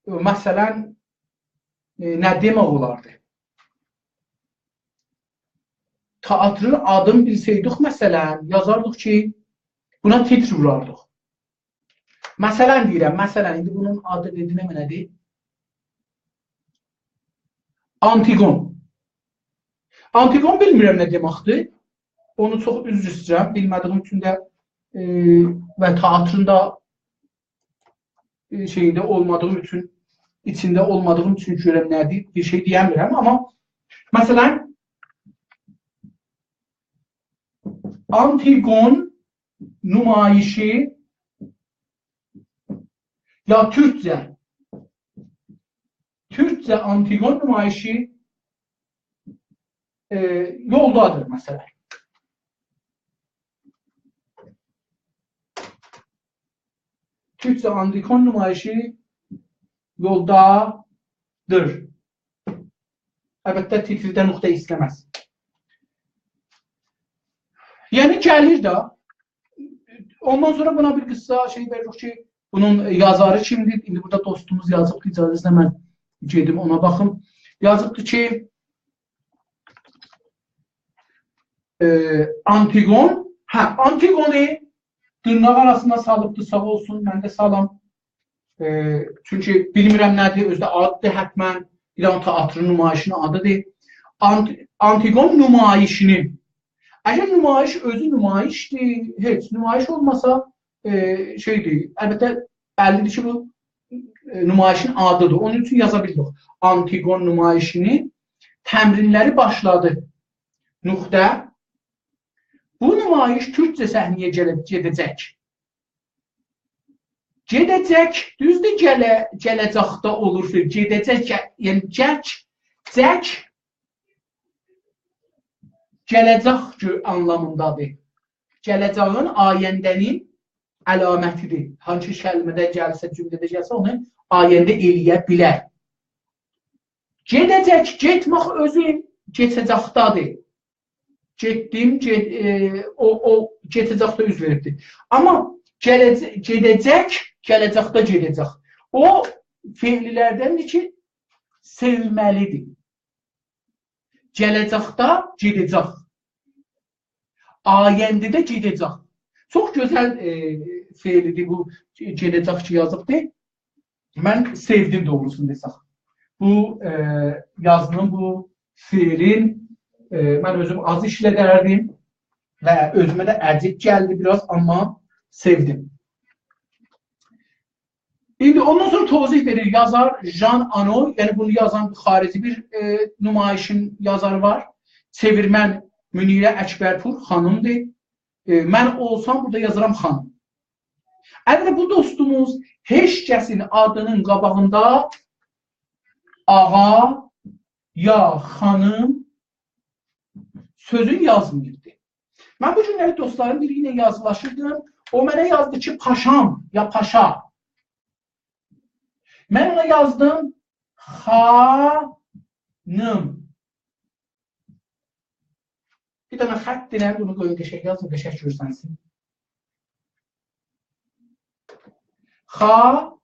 مثلاً، ائ، نه دئمک اولاردی؟ تئاترین آدینی بیلسئیدیک، مثلاً، یازاردیق کی، بونا تیتر ووراردیق. مثلاً دئییرم، مثلاً، ایندی بونون آدی دئدی نمنه‌دیر؟ آنتیگون. آنتیگون بیلمیرم نه دئمکدیر. اونو چوخ عذر ایسته‌ییرم، بیلمه‌دیگیم اوچون ده، ائ، و تئاترین دا، ائ، شئیینده اولمادیغیم اوچون، ایچینده اولمادیغیم اوچون گؤرم نه‌دیر، بیر شئی دئیه‌میرم. آمما، مثلاً، آنتیگون نمایشی یا تورکجه، تورکجه آنتیگون نمایشی، ائ، یولدادیر، مثلاً. تورکجه آنتیگون نمایشی یولدادیر. البته، تیترده نقطه ایسته‌مز. یعنی، گلیر ده. اوندان سونرا بونا بیر قیسا شئی وئریریک کی، بونون یازاری کیمدیر؟ ایندی بورادا دوستوموز یازیب، اجازه‌نیزله من گئدیم اونا باخیم. یازیبدیر کی، ائ، آنتیگون، هه، آنتیگونو دیرناق آراسینا سالیبدیر، ساغ اولسون، من ده سالام. ائ، چونکی بیلمیرم نه‌دیر، اؤزو ده آددیر حتماً. بیر دنه تئاترین نمایشینین آدیدیر. آنت-، آنتیگون نمایشینین. اگر نمایش اؤزو نمایشدیر، هئچ نمایش اولماسا، ائ، شئیدیر، البته بللیدیر کی، بو، ائ، نمایشین آدیدیر. اونون اوچون یازا بیلدیک. آنتیگون نمایشینین تمرینلری باشلادی. نقطه. بو نمایش تورکجه صحنه‌یه گله-، گئده‌جک. گئده‌جک، دوزدور، گله-، گله‌جکده اولور سؤز. گئده‌جک، گه-، یعنی جک، جک، گله‌جک گؤ-، آنلامیندادیر. گله‌جه‌یین، آینده‌نین علامتیدیر. هانسی کلمه‌ده گلسه، جمله‌ده گلسه، اونو آینده ائله‌یه بیلر. گئده‌جک، گئتمک اؤزو کئچه‌جکده‌دیر. گئتدیم، گئ-، ائ، او، او کئچه‌جکده اوز وئریبدیر. آمما گله‌جه-، گئده‌جک، گله‌جکده گئده‌جک. او فعل‌لردندیر کی، سئومه‌لیدیر. گله‌جکده گئده‌جک. آینده‌ده گئده‌جک. چوخ گؤزل، ائ، فعلیدیر بو، گئده‌جک کی یازیبدیر. من سئودیم دوغروسونو دئسک. بو، ائ، یازینین، بو فعلین، ائ، من اؤزوم آز ایشله‌دردیم و اؤزومه ده عجیب گلدی بیر آز، آمما سئودیم. ایندی اوندان سونرا توضیح وئریر یازار ژان آنو، یعنی بونو یازان بیر خارجی بیر، ائ، نمایشین یازاری وار. چئویرمن منیره اکبرپور خانیمدیر. ائ، من اولسام بورادا یازارام خانیم. البته بو دوستوموز هئچ کسین آدینین قاباغیندا آغا یا خانیم سؤزون یازماییبدی. من بو گونلری دوستلارین بیری ایله یازیلاشیردیم. او منه یازدی کی، پاشام یا پاشا. من اونا یازدیم، خانیم. بیر دنه خط دئنن بونو قویون، قشنگ یازین، قشنگ گؤرسنسین. خا-،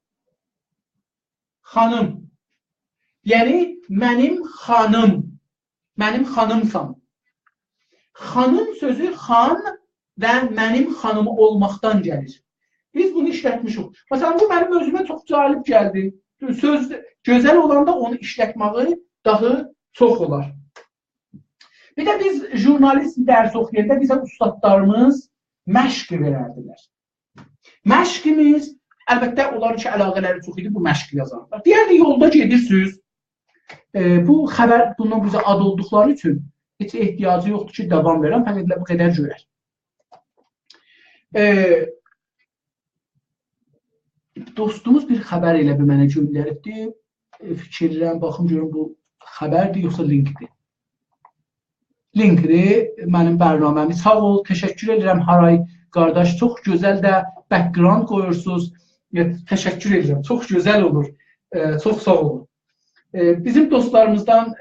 خانیم. یعنی، منیم خانیم. منیم خانیمسان. خانیم سؤزو خان و منیم خانیم اولماقدان گلیر. بیز بونو ایشلتمیشیک. مثلا، بو منیم اؤزومه چوخ جالب گلدی. سؤز گؤزل اولاندا اونو ایشلتمه‌یی داها چوخ اولار. بیر ده بیز ژورنالیست درس اوخویاندا بیزه اوستادلاریمیز مشق وئرردیلر. مشقیمیز، البته، اونلارین کی علاقه‌لری چوخ ایدی، بو مشقی یازاردیلار. دئیردی، یولدا ائ، بو خبر، بوندان بیزه آد اولدوقلاری اوچون هئچ احتیاجی یوخدور کی، داوام وئرم، فقط ائله بو قدر گؤرک. ائ، دوستوموز بیر خبر ائله بیل منه گؤندریبدی. ائ، فیکیر ائدیرم، باخیم گؤروم بو خبردیر، یوخسا لینکدیر. لینکدیر، منیم برنامه‌می. ساغ اول، تشکر ائدیرم، هارای قارداش. چوخ گؤزل ده background قویورسونوز. ائ، تشکر ائدیرم، چوخ گؤزل اولور. ائ، چوخ ساغ اولون. ائ، بیزیم دوستلاریمیزدان،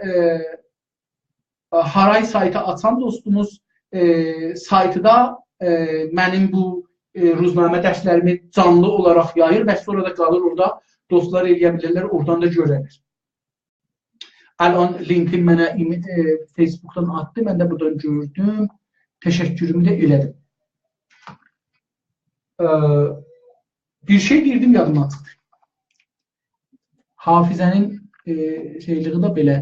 ائ، هارای سایتی آچان دوستوموز، ائ، سایتدا، ائ، منیم بو، ائ، روزنامه درسلریمی جانلی اولاراق یاییر و سونرا دا قالیر اورادا، دوستلار ائلیه بیلیرلر، اورادان دا گؤررلر. الان لینکی منه ایم-، ائ، فیسبوکدان آتدی، من ده بورادان گؤردوم. تشکرومو ده ائله‌دیم. ائ، بیر شئی دئییردیم، یادیمدان چیخدی. حافظه‌نین، ائ، شئیلیگی ده بئله.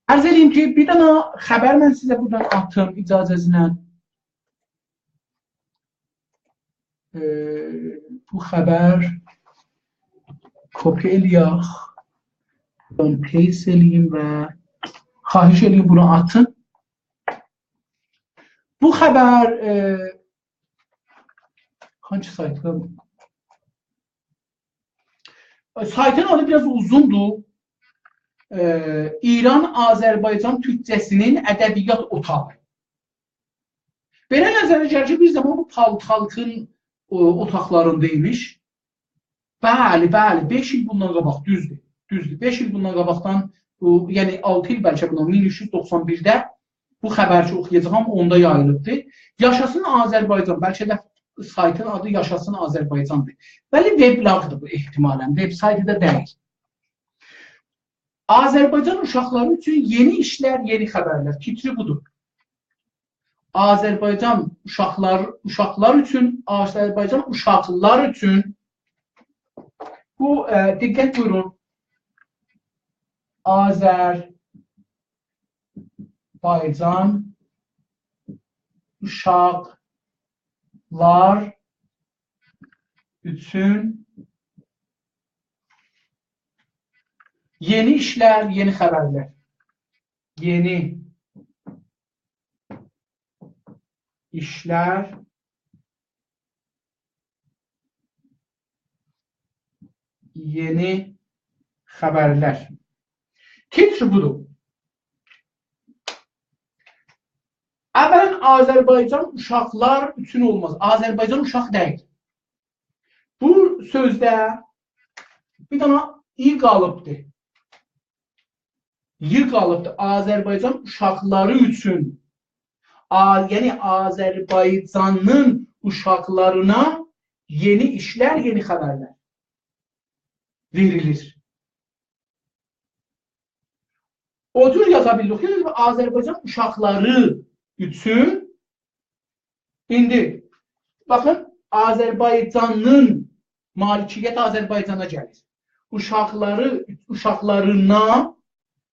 عرض ائله‌ییم کی، بیر دنه خبر من سیزه بورادان آتیم، اجازه‌نیزله. ائ، بو خبر کپی ائله‌یک، بورادان paste ائله‌ییم و خواهش ائله‌ییم بونو آتین. بو خبر، ائ، هانسی سایتدان؟ سایتین آدی بیر آز اوزوندور. ائ، ایران آذربایجان تورکجه‌سینین ادبیات اوتاغی. بئله نظره گلیر کی، بیر زامان بو پالتالکین، او، اوتاقلاریندا ایمیش. بلی، بلی، بئش ایل بوندان قاباق، دوزدور. دوزدور. بئش ایل بوندان قاباقدان، بو، یعنی آلتی ایل بلکه بوندان، مین اوچ یوز دوخسان بیرده بو خبر کی اوخویاجاغام، اوندا یاییلیبدی. یاشاسین آذربایجان، بلکه ده سایتین آدی یاشاسین آذربایجاندیر. بلی، وبلاگدیر بو احتمالاً، وبسایتی ده دئییل. آذربایجان اوشاقلاری اوچون یئنی ایشلر، یئنی خبرلر. تیتری بودور. آذربایجان اوشاقلار، اوشاقلار اوچون، آذربایجان اوشاقلار اوچون بو، ائ، دقت بویورون. آذربایجان اوشاقلار اوچون یئنی ایشلر، یئنی خبرلر. یئنی ایشلر، یئنی خبرلر. تیتر بودور. اولاً، آذربایجان اوشاقلار اوچون اولماز. آذربایجان اوشاق دئییل. بو سؤزده بیر دنه «ی» قالیبدیر. «ی» قالیبدیر. آذربایجان اوشاقلاری اوچون، آ-، یعنی آذربایجانین اوشاقلارینا یئنی ایشلر، یئنی خبرلر وئریلیر. او جور یازا بیلیریک کی، آذربایجان اوشاقلاری اوچون. ایندی باخین، آذربایجانین، مالکیت آذربایجانا گلیر. اوشاقلاری، اوشاقلارینا،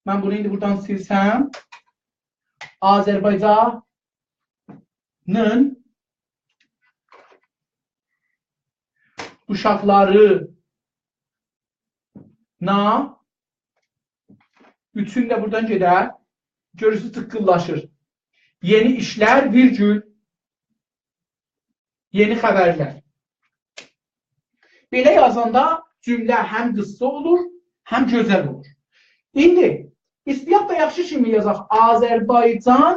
من بونو ایندی بورادان سیلسم، آذربایجانین اوشاقلارینا اوچون ده بورادان گئدر. گؤرورسونوز، جیققیللاشیر. یئنی ایشلر، ویرگول، یئنی خبرلر. بئله یازاندا جمله هم قیسا اولور، هم گؤزل اولور. ایندی ایسته‌یک ده یاخشی کیمی یازاق. آذربایجان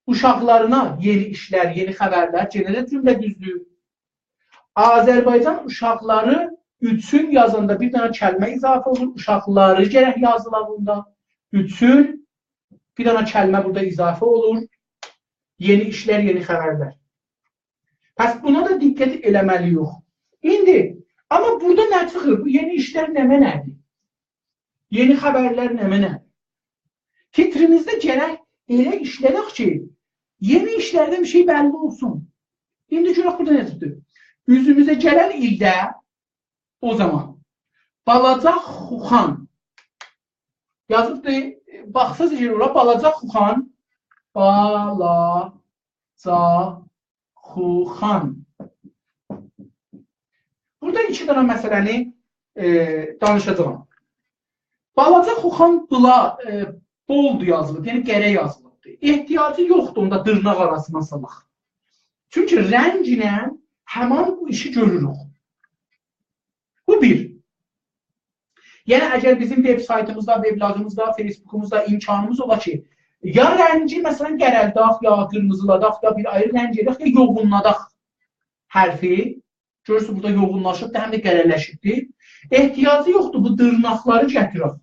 اوشاقلارینا یئنی ایشلر، یئنی خبرلر، یئنه ده جمله دوزدور. آذربایجان اوشاقلاری اوچون یازاندا بیر دنه کلمه اضافه اولور، اوشاقلاری گرک یازیلا بوندا. اوچون بیر دنه کلمه بورادا اضافه اولور. یئنی ایشلر، یئنی خبرلر. پس بونا دا دقت ائله‌مه‌لی‌ییک. ایندی، آمما بورادا نه چیخیر؟ بو یئنی ایشلر نمنه‌دیر؟ یئنی خبرلر نمنه؟ تیتریمیزده گرک ائله ایشله‌دک کی، یئنی ایشلردن بیر شئی بللی اولسون. ایندی گؤرک بورادا نه یازیبدیر. اوزوموزه گلن ایلده، او زامان، بالاجا خوخان یازیبدیر. باخساز یئر اورا، بالاجا خوخان، بالاجا خوخان. ایکی دنه مسئله‌نی، ائ، دانیشاجاغام. بالاجا خوخان بلا، ائ، bold یازیلیب، یعنی قره یازیلیبدیر. احتیاجی یوخدور اوندا دیرناق آراسینا سالاق. چونکی رنگله همان بو ایشی گؤروروک. بو بیر. یعنی، اگر بیزیم وب‌سایتیمیزدا، وبلاگیمیزدا، فیسبوکوموزدا امکانیمیز اولا کی، یا رنگی، مثلا، قره‌لداق، یا قیرمیزیلاداق، یا بیر آیری رنگ ائدک، یا یوغونلاداق حرفی. گؤرورسونوز، بورادا یوغونلاشیبدیر، هم ده قره‌لشیبدیر. احتیاجی یوخدور بو دیرناقلاری گتیرک.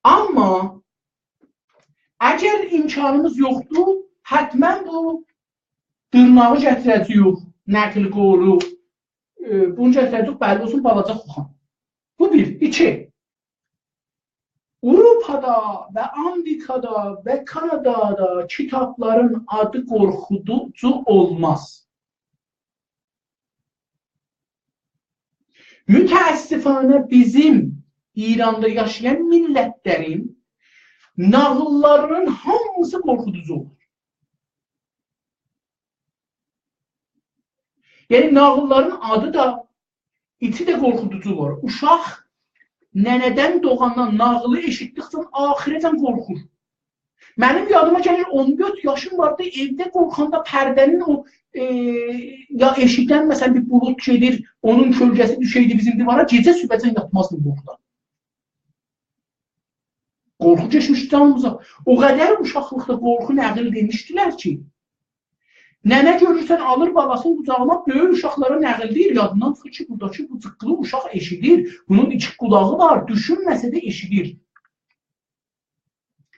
آمما اگر امکانیمیز یوخدور، حتما بو دیرناغی گتیره‌جه‌ییک، نقل قولو، ائ، بونو گتیره‌جه‌ییک، بللی اولسون، بالاجا خوخان. بو بیر. ایکی. آوروپادا و آمریکادا و کانادادا کیتابلارین آدی قورخودوجو اولماز. متأسفانه بیزیم ایراندا یاشایان میللتلرین ناغیللارینین هامیسی قورخودوجو اولور. یعنی، ناغیللارین آدی دا، ایچی ده قورخودوجو اولور. اوشاق ننه‌دن دوغاندان ناغیلی ائشیتدیکجه آخیره‌جن قورخور. منیم یادیما گلیر، اون دؤرد یاشیم واردی، ائوده قورخاندا پرده‌نین او، ائ، یا ائشیکدن، مثلا، بیر بولود گئدیر، اونون کؤلگه‌سی دوشئیدی بیزیم دیوارا، گئجه صبحه‌جن یاتمازدیم قورخودان. قورخو کئچمیشدی جانیمیزا. او قدر اوشاقلیقدا قورخو نقل ائدیرمیشدیلر کی، ننه گؤرورسن، آلیر بالاسینی قوجاغینا، بؤیوک اوشاقلارا نقل ائدیر، یادیندان چیخیر کی، بوراداکی بو جیققیلی اوشاق ائشیدیر. بونون ایکی قولاغی وار، دوشونمه‌سه ده ائشیدیر.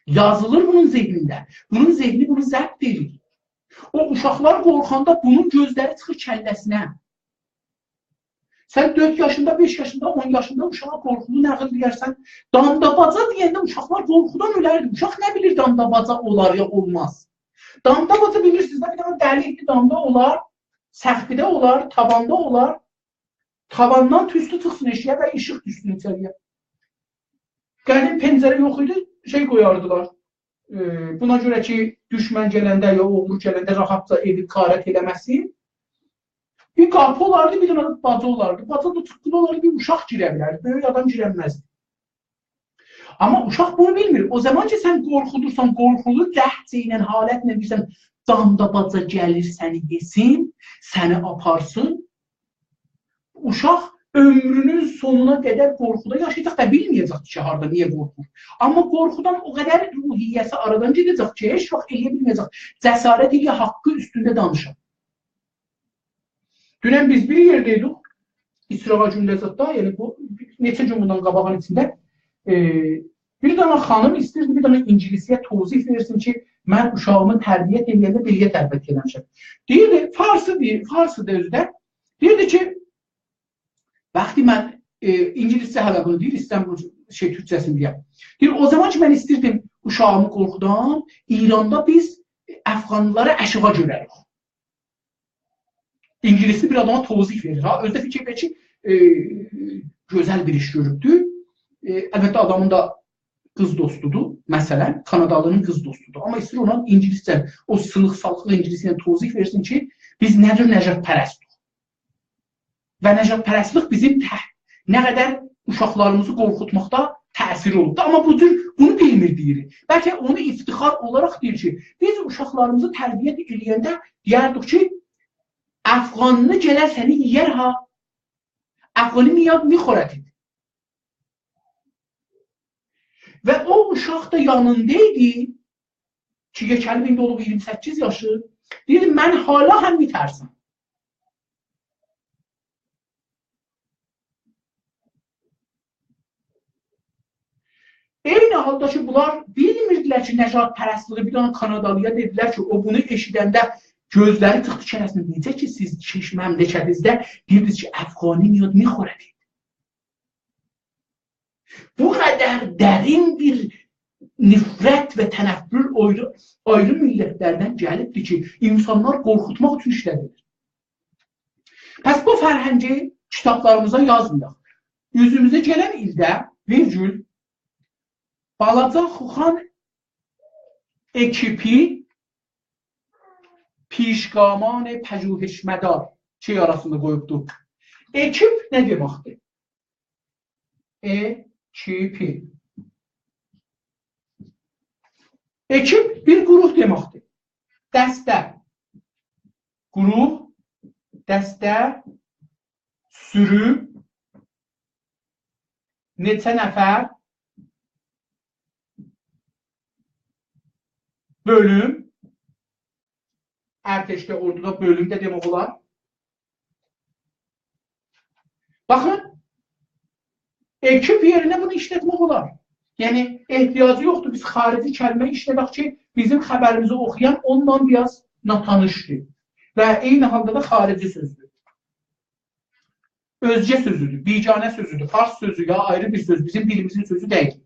یازیلیر بونون ذهنینده. بونون ذهنی بونو ضبط ائدیر. او اوشاقلار قورخاندا بونون گؤزلری چیخیر کلّه‌سینه. سن دؤرد یاشیندا، بئش یاشیندا، اون یاشیندا اوشاغا قورخونو نقل ائدرسن، دامدا باجا دئینده اوشاقلار قورخودان اؤلردی. اوشاق نه بیلیر دامدا باجا اولار یا اولماز؟ دامدا باجا بیلیرسینیز ده، بیر دنه دلیکدیر، دامدا اولار، سقفده اولار، تاواندا اولار. تاواندان توستو چیخسین ائشیگه و ایشیق دوشسون ایچری‌یه. قدیم پنجره یوخ ایدی، شئی قویاردیلار. ائ، بونا گؤره کی، دوشمن گلنده یا اوغرو گلنده راحتجا ائوی غارت ائله‌مه‌سین. بیر قاپی اولاردی، بیر دنه باجا اولاردی. باجا دا جیققیلی اولاردی، بیر اوشاق گیره بیلردی. بؤیوک آدام گیرنمزدی. آمما اوشاق بونو بیلمیر. او زامان کی، سن قورخودورسان، قورخولو لهجه ایله، حالتله دئییرسن، دامدا باجا گلیر سنی یئسین، سنی آپارسین، اوشاق عؤمرونون سونونا قدر قورخودا یاشایاجاق دا بیلمه‌یه‌جک کی، هاردا، نییه قورخور. آمما قورخودان او قدر روحیه‌سی آرادان گئده‌جک کی، هئچ واخت ائله‌یه بیلمه‌یه‌جک. جسارت ائله‌یه حاققی اوستونده دانیشا. دونن بیز بیر یئرده ایدیک، ایسراغا گونده زاددا، یعنی بو نئچه گون بوندان قاباغین ایچینده، ائ، بیر دنه خانیم ایسته‌ییردی، بیر دنه اینگیلیسی‌یه توضیح وئرسین کی، من اوشاغیمی تربیت ائله‌ینده بئله‌یه تربیت ائله‌میشم. دئییردی، فارسی‌دیر، فارسی‌دیر اؤزو ده. دئییردی کی، وقتی من، ائ، اینگیلیسجه هله بونو دئییر، ایسته‌ییرم بو شئی تورکجه‌سینی دئیم. دئییر، او زامان کی، من ایسته‌ییردیم اوشاغیمی قورخودام، ایراندا بیز افغانلیلاری آشاغی گؤرریک. اینگیلیسلی بیر آداما توضیح وئریر، ها. اؤزو ده فیکیر ائدیر کی، ائ، گؤزل بیر ایش گؤروبدور. ائ، البته، آدامین دا قیز دوستودور، مثلا، کانادالی‌نین قیز دوستودور. آمما ایسته‌ییر اونا اینگیلیسجه، او سیلیق-سالیقلی اینگیلیسجه توضیح وئرسین کی، بیز نه جور نژادپرستیک. و نژادپرستلیک بیزیم ته-، نه قدر اوشاقلاریمیزی قورخوتماقدا تأثیری اولوبدور. آمما بو جور بونو بیلمیر دئییر. بلکه اونو افتخار اولاراق دئییر کی، بیز اوشاقلاریمیزی تربیت ائله‌ینده دئیردیک کی، افغانلی گلر سنی یئیر ها. افغانی میاد می‌خورتت. و او اوشاق دا یانیندا ایدی کی، یئکه‌لیب ایندی اولوب ایگیرمی سککیز یاشی. دئییر، من حالا هم می‌ترسم. عینی حالدا کی، بونلار بیلمیردیلر کی، نژادپرستلیگی، بیر دنه کانادالی‌یا دئدیلر کی، او بونو ائشیدنده گؤزلری چیخدی کلّه‌سینه. نئجه کی، سیز کی، مملکتینیزده دئییردینیز کی، افغانی میاد می‌خورتت. بو قدر درین بیر نفرت و تنفر آیری، آیری میللتلردن گلیبدیر کی، اینسانلار قورخوتماق اوچون ایشله‌دیلیر. پس بو فرهنگی کیتابلاریمیزا یازمایاق. اوزوموزه گلن ایلده، ویرگول، بالاجا خوخان اکیپی پیشگامان پژوهش‌مدار شئی آراسیندا قویوبدور. اکیپ نه دئمکدیر؟ اکیپی. اکیپ بیر گروه دئمکدیر. دسته. گروه، دسته، سورو، نئچه نفر، بؤلوم، ارتشده، اوردودا بؤلوم ده دئمک اولار. باخین، اکیپ یئرینه بونو ایشلتمک اولار. یعنی، احتیاجی یوخدور بیز خارجی کلمه ایشلدک کی، بیزیم خبریمیزی اوخویان اونونلا بیر آز ناتانیشدیر. و عینی حالدا دا خارجی سؤزدور. اؤزگه سؤزودور، بیگانه سؤزودور، فارس سؤزو یا آیری بیر سؤز، بیزیم دیلیمیزین سؤزو دئییل.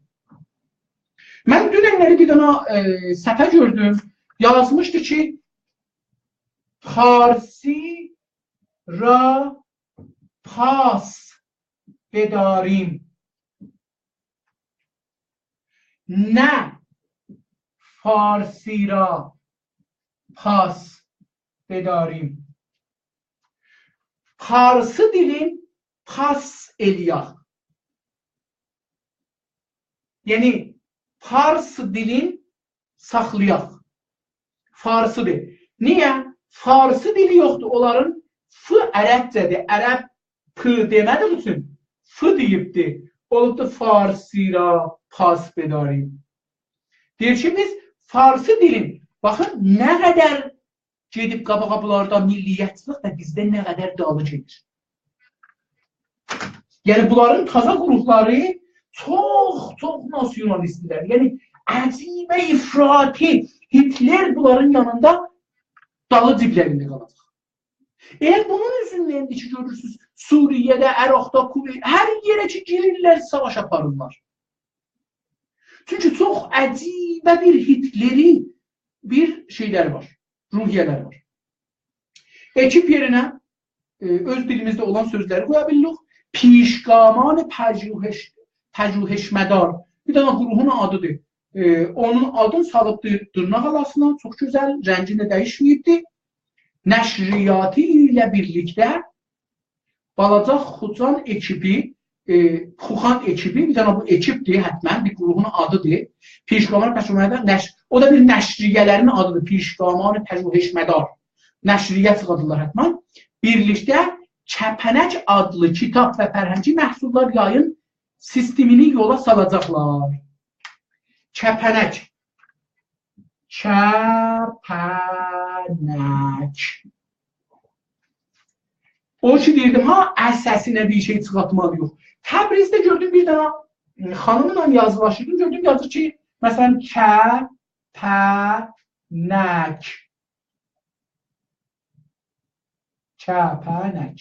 من دوننلری بیر دنه، ائ، صفحه گؤردوم، یازمیشدی کی، فارسی را پاس بداریم. نه فارسی را پاس بداریم. فارسی دیلین پاس ائله‌یک. یعنی، فارس دیلین ساخلایاق. فارسی‌دیر. نییه؟ فارسی دیلی یوخدور. اونلارین ف عربجه‌دیر. عرب پ دئمه‌دیگی اوچون ف دئییبدی. اولوبدو فارسی را پاس بداریم. دئییر کی، بیز فارسی دیلین، باخین، نه قدر گئدیب قاباغا بونلاردا میللیتچیلیک ده بیزده نه قدر دالی گئدیر. یعنی، بونلارین تازا گروهلاری چوخ، چوخ ناسیونالیست‌دیرلر. یعنی، عجیبه افراطی هیتلر بونلارین یانیندا دالی جیبلرینده قالاجاق. ائله بونون اوزوندندیر کی، گؤرورسونوز، سوریه‌ده، عراقدا، کویت، هر یئره کی گیریرلر، ساواش آپاریرلار. چونکی چوخ عجیبه بیر هیتلری بیر شئیلری وار، روحیه‌لری وار. اکیپ یئرینه، ائ، اؤز دیلیمیزده اولان سؤزلری قویا بیلیریک. پیشگامان پژوهش، پژوهش‌مدار. بیر دنه گروهون آدی‌دیر. ائ، اونون آدینی سالیبدیر دیرناق آراسینا. چوخ گؤزل، رنگینی ده دییشمه‌ییبدیر. نشریاتی ایله بیرلیکده بالاجا خوخان اکیپی، ائ، خوخان اکیپی، بیر دنه بو اکیپدیر حتماً، بیر گروهون آدی‌دیر. پیشگامان پژوهش‌مدار، نش-، او دا بیر نشریه‌لرین آدی‌دیر، پیشگامان پژوهش‌مدار. نشریه چیخاردیرلار حتماً. بیرلیکده کپنک آدلی کیتاب و فرهنگی محصوللار یاییم سیستمینی یولا سالاجاقلار. کپنک. کپنک. او کی دئییردیم ها، ا سسینه بیر شئی چیخارتمالی یوخ. تبریزده گؤردوم بیر دنه، ائ، خانیملا یازیلاشیردیم. گؤردوم یازیر کی، مثلاً، کپنک. کپنک.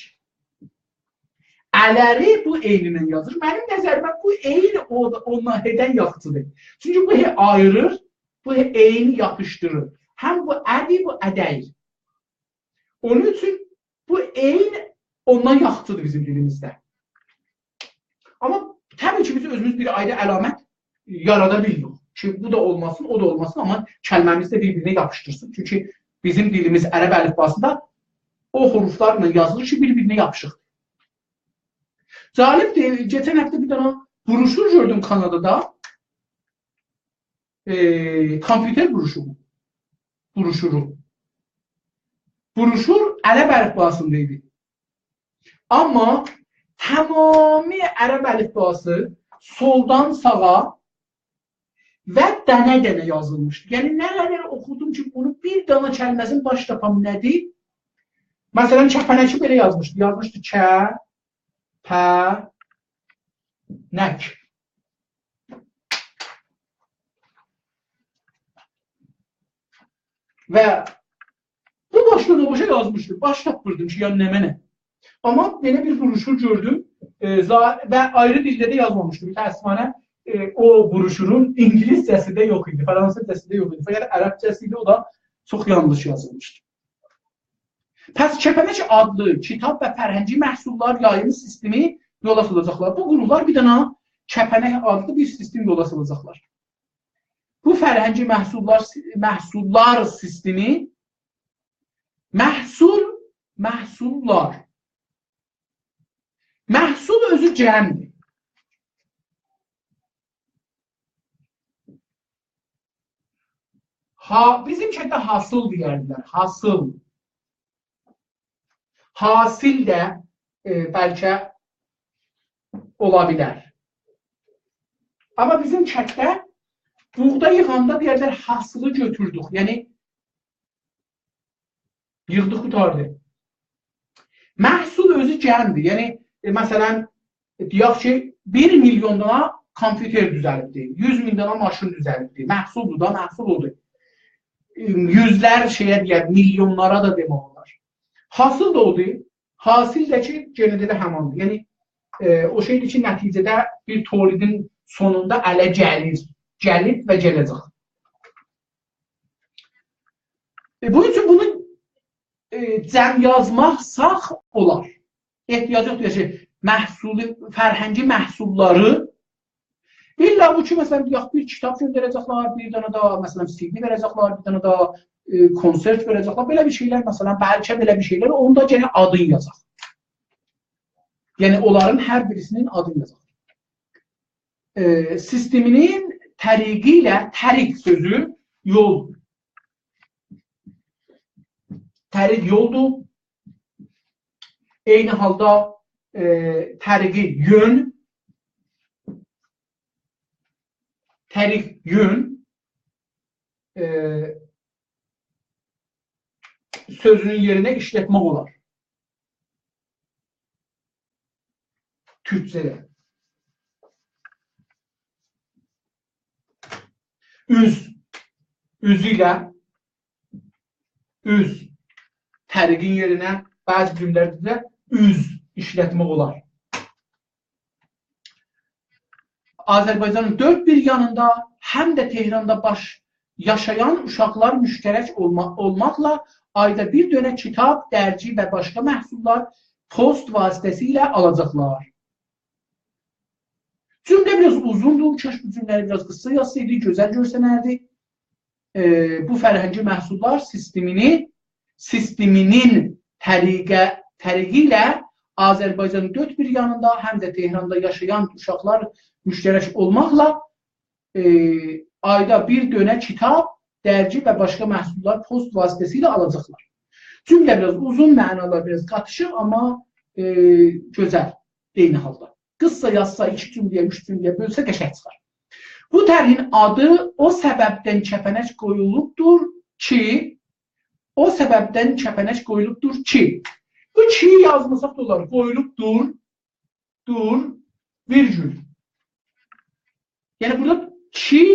ا لری بو عینینن یازیر. منیم نظریمه بو عین او، اوندان ه‌دن یاخشی‌دیر. چونکی بو ه آییریر، بو ه عینی یاپیشدیریر. هم بو ادی، بو ا دئییل. اونون اوچون بو عین اوندان یاخشی‌دیر بیزیم دیلیمیزده. آمما طبیعی کی، بیز اؤزوموز بیر آیری علامت یارادا بیلمیریک کی، بو دا اولماسین، او دا اولماسین، آمما کلمه‌میزی ده بیر-بیرینه یاپیشدیرسین. چونکی بیزیم دیلیمیز عرب الیفباسیندا او حروفلارلا یازیلیر کی، بیر-بیرینه یاپیشیقدیر. جالبدیر، کئچن هفته بیر دنه بروشور گؤردوم کانادادا. ائ، کامپیوتر بروشورو. بروشورو. بروشور عرب الیفباسیندا ایدی. آمما تمامی عرب الیفباسی سولدان ساغا و دنه-دنه یازیلمیشدی. یعنی، نه قدر اوخودوم کی، بونو بیر دنه کلمه‌سینی باش تاپام نه‌دیر؟ مثلاً، کپنکی بئله یازمیشدی. یازمیشدی ک، پ، نک. و بو باشدان او باشا یازمیشدی. باش تاپمیردیم کی، یعنی نمنه. آمما بئله بیر بروشور گؤردوم. ائ، زا-، و آیری دیلده ده یازمامیشدی. متأسفانه، ائ، او بروشورون اینگیلیسجه‌سی ده یوخ ایدی، فرانسیزجاسی دا یوخ ایدی. فقط عربجه‌سی ایدی، او دا چوخ یانلیش یازیلمیشدی. پس کپنک آدلی کیتاب و فرهنگی محصوللار یاییم سیستمی یولا سالاجاقلار. بو گروهلار بیر دنه کپنک آدلی بیر سیستم یولا سالاجاقلار. بو فرهنگی محصوللار، محصوللار سیستمی محصول، محصوللار. محصول اؤزو جمعدیر. ها، بیزیم کندده حاصل دئیردیلر، حاصل. حاصل ده، ائ، بلکه اولا بیلر. آمما بیزیم کندده بوغدا ییغاندا دئیردیلر، حاصلی گؤتوردوک. یعنی، ییغدیق، قوتاردی. محصول اؤزو جمعدیر. یعنی، ائ، مثلا، ائ، دئیک کی، بیر میلیون دانا کامپیوتر دوزلیبدیر، یوز مین دانا ماشین دوزلیبدیر. محصولدور دا، محصول اودور. ائ، یوزلر شئیه دئیر، میلیونلارا دا دئمک اولار. حاصل دا اودور، حاصل ده کی، یئنه ده ائله هماندیر. یعنی، ائ، او شئیدیر کی، نتیجه‌ده بیر تولیدین سونوندا اله گلیر، گلیب و گله‌جک. ائ، بونون اوچون بونو، ائ، جمع یازماساق اولار. احتیاج یوخدور کی، محصولی، فرهنگی محصوللاری، الا بو کی، مثلا، دئیک، بیر کیتاب گؤندره‌جکلر، بیر دنه ده، مثلا، سی دی وئره‌جکلر، بیر دنه ده، ائ، کنسرت وئره‌جکلر، بئله بیر شئیلر، مثلا، بلکه بئله بیر شئیلر، اوندا گئنه آدین یازاق. یعنی، اونلارین هر بیریسینین آدینی یازاق. ائ، سیستمینین طریقی ایله، طریق سؤزو یول. طریق یولدور. عینی حالدا، ائ، طریقی یؤن. طریق یؤن، ائ، سؤزونون یئرینه ایشلتمک اولار. تورکجه‌ده. اوز. اوز ایله، اوز. طریقین یئرینه بعضی جمله‌لرده ده اوز ایشلتمک اولار. آذربایجانین دؤرد بیر یانیندا هم ده تهراندا باش، یاشایان اوشاقلار مشترک اولما، اولماقلا آیدا بیر دؤنه کیتاب، درگی و باشقا محصوللار پست واسطه‌سیله آلاجاقلار. جمله بیر آز اوزوندور، کاش بو جمله‌نی بیر آز قیسا یازسایدی، گؤزل گؤرسنردی. ائ، بو فرهنگی محصوللار سیستمینی، سیستمینین طریقه، طریقی ایله آذربایجانین دؤرد بیر یانیندا هم ده تهراندا یاشایان اوشاقلار مشترک اولماقلا، ائ، آیدا بیر دؤنه کیتاب، درگی و باشقا محصوللار پست واسطه‌سیله آلاجاقلار. جمله بیر آز اوزون، معنالار بیر آز قاتیشیق، آمما، ائ، گؤزل عینی حالدا. قیسا یازسا، ایکی جمله‌یه، اوچ جمله‌یه بؤلسه قشنگ چیخار. بو طرحین آدی او سببدن کپنک قویولوبدور کی، او سببدن کپنک قویولوبدور کی. بو کی یازماساق دا اولار، قویولوبدور، دور، ویرگول. یعنی بورادا کی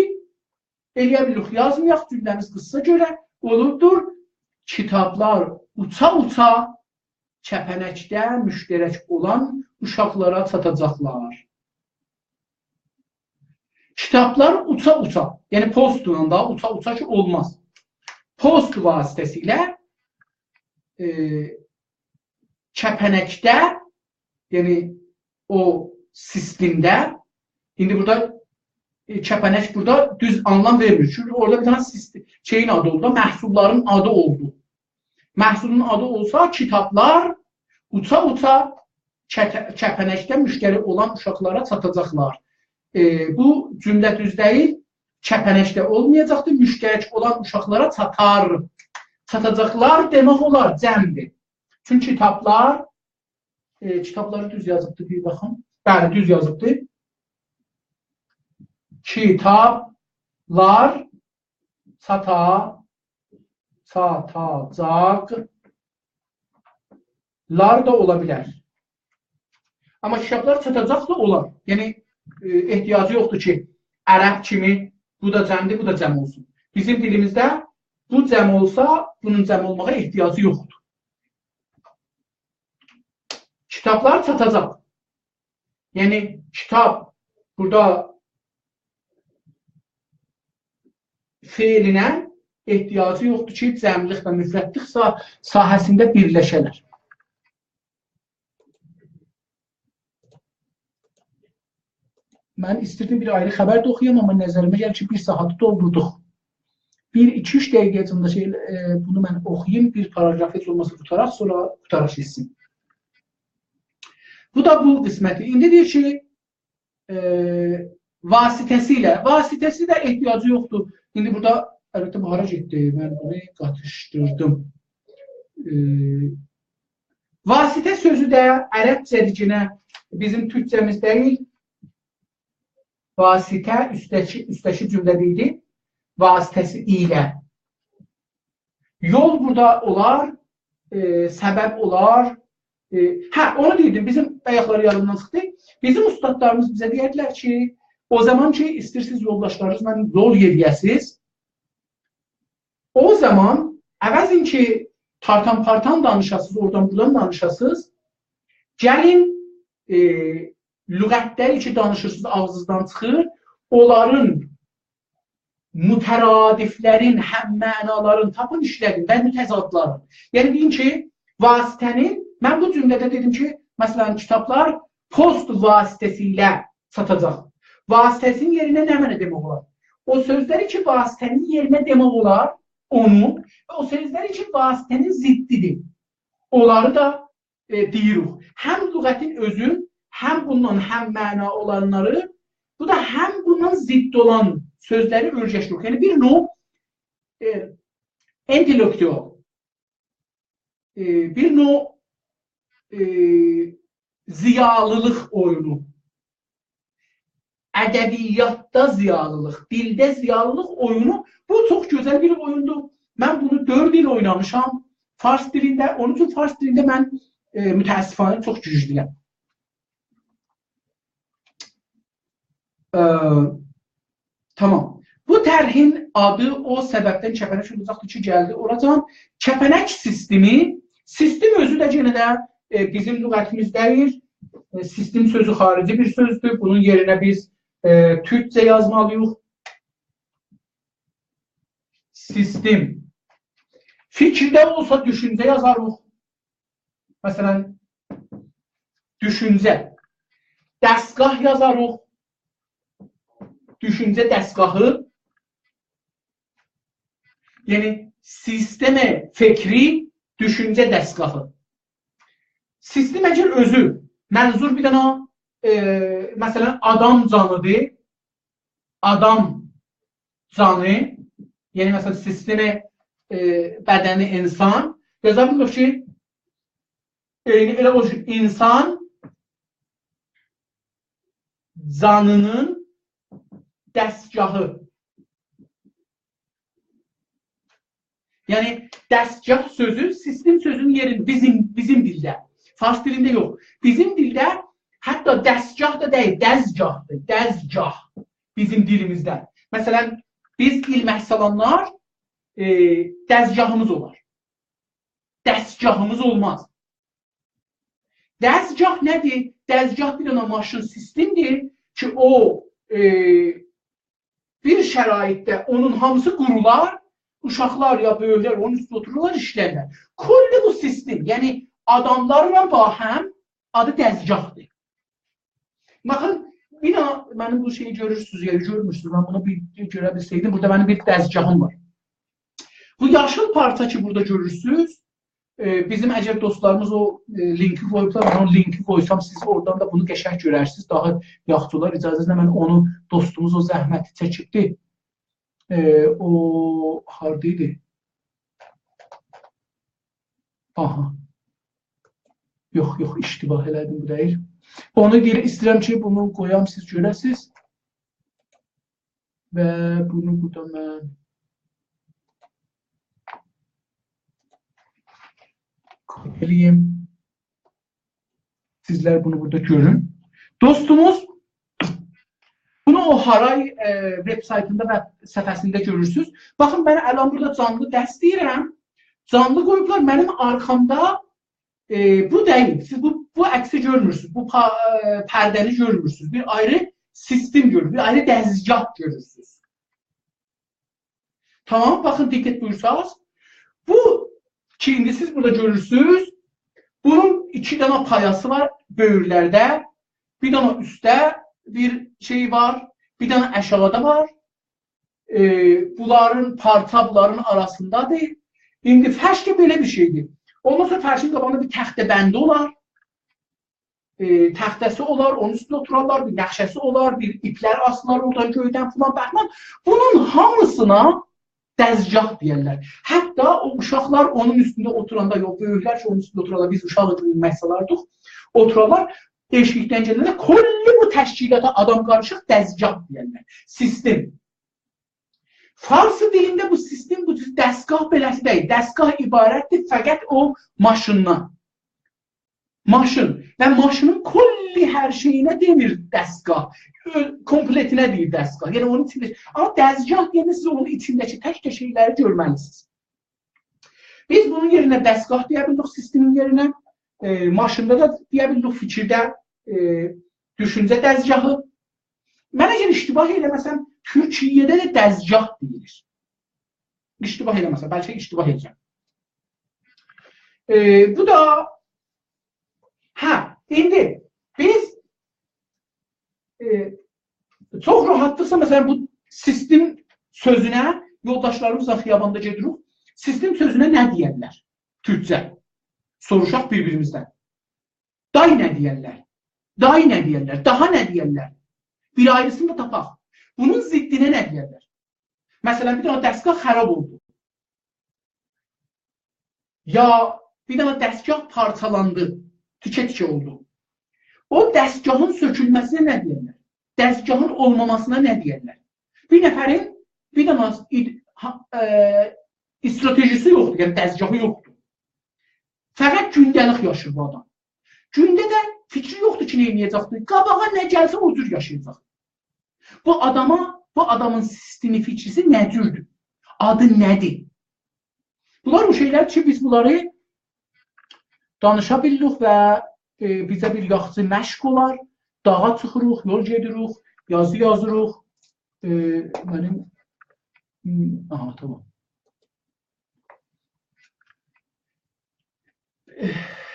ائلیه بیلیریک یازمایاق، جمله‌میز قیسا گؤره، اولوبدور. کیتابلار اوچا-اوچا کپنکده مشترک اولان اوشاقلارا چاتاجاقلار. کیتابلار اوچا-اوچا، یعنی پستلا دا اوچا-اوچا کی اولماز. پست واسطه‌سیله، ائ، کپنکده، یعنی او سیستمده، ایندی بورادا، ائ، کپنک بورادا دوز آنلام وئرمیر. چونکی اورادا بیر دنه سیستم، شئیین آدی اولدو، محصوللارین آدی اولدو. محصولون آدی اولسا، کیتابلار اوچا-اوچا کته، کپنکده مشترک اولان اوشاقلارا چاتاجاقلار. ائ، بو جمله دوز دئییل، کپنکده اولمایاجاقدیر، مشترک اولان اوشاقلارا چاتار. چاتاجاقلار دئمک اولار، جمعدیر. چونکی کیتابلار، ائ، کیتابلاری دوز یازیبدی، بیر باخین. بلی، دوز یازیبدی. کیتابلار چاتا، چاتاجاقلار دا اولا بیلر. آمما کیتابلار چاتاجاق دا اولار. یعنی، ائ، احتیاجی یوخدور کی، عرب کیمی بو دا جمعدیر، بو دا جمع اولسون. بیزیم دیلیمیزده بو جمع اولسا، بونون جمع اولماغا احتیاجی یوخدور. کیتابلار چاتاجاق. یعنی، کیتاب بورادا فعلینه احتیاجی یوخدور کی، جمعلیک و مفردلیک سا، ساحه‌سینده بیرلشه‌لر. من ایستیردیم بیر آیری خبر ده اوخویام، آمما نظریمه گلیر کی، بیر ساعاتی دولدوردوق. بیر، ایکی، اوچ دقیقه ایچینده شئی، ائ، بونو من اوخویوم، بیر پاراگراف هئچ اولماسا قوتاراق، سونرا قوتاراق گئتسین. بو دا بو قسمتی. ایندی دئییر کی، ائ، واسطه‌سی ایله، واسطه‌سی ده احتیاجی یوخدور. ایندی بورادا، البته، بو هارا گئتدی؟ من بونو قاتیشدیردیم. ائ، واسطه سؤزو ده عربجه‌دیر، یئنه بیزیم تورکجه‌میز دئییل. واسطه اوسته‌کی، اوسته‌کی جمله‌ده ایدی. واسطه‌سی ایله. یول بورادا اولار، ائ، سبب اولار. ائ، هه، اونو دئییردیم، بیزیم، بایاقلاری یادیمدان چیخدی. بیزیم اوستادلاریمیز بیزه دئیردیلر کی، او زامان کی ایسته‌ییرسینیز یولداشلارینیزلا یول یئریه‌سیز، او زامان عوضین کی تارتان پارتان دانیشاسینیز، اورادان بورادان دانیشاسینیز، گلین، ائ، لغتلری کی دانیشیرسینیز، آغزینیزدان چیخیر، اونلارین مترادفلرین، هم‌معنالارین تاپین، ایشله‌دین و متضادلارین. یعنی دئیین کی، واسطه‌نین، من بو جمله‌ده دئدیم کی، مثلا، کیتابلار پست واسطه‌سیله چاتاجاق. واسطه‌سینین یئرینه نمنه دئمک اولار؟ او سؤزلری کی واسطه‌نین یئرینه دئمک اولار، اونو، و او سؤزلری کی واسطه‌نین ضدیدیر، اونلاری دا ائ، دئییریک. هم لغتین اؤزون، هم بوندان هم‌معنا اولانلاری، بو دا هم بوندان ضد اولان سؤزلری اؤرگشدیریک. یعنی بیر نوع، ائ، اینتلکتوال، ائ، بیر نوع، ائ، ضیالیلیق اویونو. ادبیاتدا ضیالیلیق، دیلده ضیالیلیق اویونو. بو چوخ گؤزل بیر اویوندور. من بونو دؤرد ایل اوینامیشام فارس دیلینده. اونون اوچون فارس دیلینده من، ائ، متأسفانه چوخ گوجلویم. ائ، تامام. بو طرحین آدی او سببدن کپنک اولاجاقدیر کی، گلدی اوراجان. کپنک سیستمی، سیستم اؤزو ده یئنه ده، ائ، بیزیم لغتیمیز دئییل. ائ، سیستم سؤزو خاریجی بیر سؤزدور. بونون یئرینه بیز، ائ، تورکجه یازمالی‌ییق. سیستم. فیکیرده اولسا دوشونجه یازاریق. مثلا، دوشونجه. دستگاه یازاریق. دوشونجه دستگاهی. یعنی، سیستم فکری، دوشونجه دستگاهی. سیستم اگر اؤزو، منظور بیر دنه، ائ، مثلا، آدام جانیدیر، آدام جانی، یعنی، مثلا، سیستم، ائ، بدن انسان، یازا بیلیریک کی، عینی ائله او کی، انسان جانی‌نین دستگاهی. یعنی، دستگاه سؤزو، سیستم سؤزونون یئرینده بیزیم، بیزیم دیلده. فارس دیلینده یوخ. بیزیم دیلده حتی دستگاه دا دئییل، دزگاهدیر، دزگاه. بیزیم دیلیمیزده. مثلا، بیز ایلمک سالانلار، ائ، دزگاهیمیز اولار. دستگاهیمیز اولماز. دستگاه نه‌دیر؟ دستگاه بیر دنه ماشین سیستمدیر کی، او، ائ، بیر شرایطده اونون هامیسی قورولار، اوشاقلار یا بؤیوکلر اونون اوستونده اوتورورلار، ایشلرلر. کلّ بو سیستم، یعنی آداملارلا باهم آدی دستگاهدیر. باخین، بیر دنه منیم بو شئیی گؤرورسونوز یا گؤرمورسونوز، من بونو بیر، بیر گؤره بیلسه‌یدیم، بورادا منیم بیر دستگاهیم وار. بو یاشیل پارچا کی، بورادا گؤرورسونوز، ائ، بیزیم اگر دوستلاریمیز او، ائ، لینکی قویوبلار، من او لینکی قویسام، سیز اورادان دا بونو قشنگ گؤررسینیز، داها یاخشی اولار. اجازه‌نیزله من اونو، دوستوموز او زحمتی چکیبدی. ائ، او هاردا ایدی؟ آها. یوخ، یوخ، اشتباه ائله‌دیم، بو دئییل. اونو دئییر، ایسته‌ییرم کی، بونو قویام، سیز گؤره‌سیز. و بونو بورادا من کپی ائله‌ییم. سیزلر بونو بورادا گؤرون. دوستوموز، بونو او هارای، ائ، وب‌سایتیندا و صفحه‌سینده گؤرورسونوز. باخین، من الان بورادا جانلی دست دئییرم. جانلی قویوبلار منیم آرخامدا، ائ، بو دئییل. سیز بو، بو عکسی گؤرمورسونوز. بو پا-، ائ، پرده‌نی گؤرمورسونوز. بیر آیری سیستم گؤرورسونوز. بیر آیری دستگاه گؤرورسونوز. تامام، باخین، دقت بویورساز. بو کی، ایندی سیز بورادا گؤرورسونوز، بونون ایکی دنه پایاسی وار بؤیورلرده. بیر دنه اوستده بیر شئی وار، بیر دنه آشاغیدا وار. ائ، بونلارین، پارچا بونلارین آراسیندادیر. ایندی فرش ده بئله بیر شئیدیر. اوندان سونرا فرشین قاباغیندا بیر تخته بندی اولار. ائ، تخته‌سی اولار، اونون اوستونده اوتورارلار، بیر نقشه‌سی اولار، بیر ایپلر آسیلار اورادان گؤیدن فلان، بهمان. بونون هامیسینا دستگاه دئیرلر. حتی او اوشاقلار اونون اوستونده اوتوراندا، یوخ، بؤیوکلر کی، اونون اوستونده اوتورارلار، بیز اوشاق ایدیک، مثلا، اوتورالار، ائشیکدن گلنده کلی بو تشکیلاتا آدام قاریشیق دستگاه دئیرلر. سیستم. فارس دیلینده بو سیستم، بو جور دستگاه بئله‌سی دئییل. دستگاه عبارتدیر فقط او ماشیندان. ماشین. و ماشینین کلی هر شئیینه دئمیر دستگاه. اؤ-، کومپلتینه دئییر دستگاه. یعنی اونون ایچینده، آمما دستگاه دئینده سیز اونون ایچینده‌کی تک‌تک شئیلری گؤرمه‌لیسینیز. بیز بونون یئرینه دستگاه دئیه بیلریک، سیستمین یئرینه، ائ، ماشیندا دا دئیه بیلریک، فیکیرده، ائ، دوشونجه دستگاهی. من اگر اشتباه ائله‌مه‌سم، تورکیه‌ده ده دستگاه دئییلیر. اشتباه ائله‌مه‌سم، بلکه اشتباه ائله‌یه‌جم. ائ، بو دا، هه، ایندی بیز، ائ، چوخ راحاتلیقلا، مثلا، بو سیستم سؤزونه، یولداشلاریمیزلا خیاباندا گئدیریک، سیستم سؤزونه نه دئیرلر تورکجه؟ سوروشاق بیر-بیریمیزدن. دای نه دئیرلر؟ دای نه دئیرلر؟ داها نه دئیرلر؟ بیر آیریسینی دا تاپاق. بونون ضدینه نه دئیرلر؟ مثلا، بیر دنه دستگاه خراب اولدو. یا بیر دنه دستگاه پارچالاندی، تیکه-تیکه اولدو. او دستگاهین سؤکولمه‌سینه نه دئیرلر؟ دستگاهین اولماماسینا نه دئیرلر؟ بیر نفرین بیر دنه اید-، ها-، ائ، استراتژی‌سی یوخدور، یعنی دستگاهی یوخدور. فقط گونده‌لیک یاشیر بو آدام. گونده ده فیکری یوخدور کی، نه ائده‌جکدیر. قاباغا نه گلسه، او جور یاشایاجاق. بو آداما، بو آدامین سیستمی، فیکریسی نه جوردور؟ آدی نه‌دیر؟ بونلار او شئیلر کی، بیز بونلاری دانیشا بیلیریک و، ائ، بیزه بیر یاخشی مشق اولار. داغا چیخیریق، یول گئدیریک، یازی یازیریق. ائ، منیم، هوم، آها، تامام.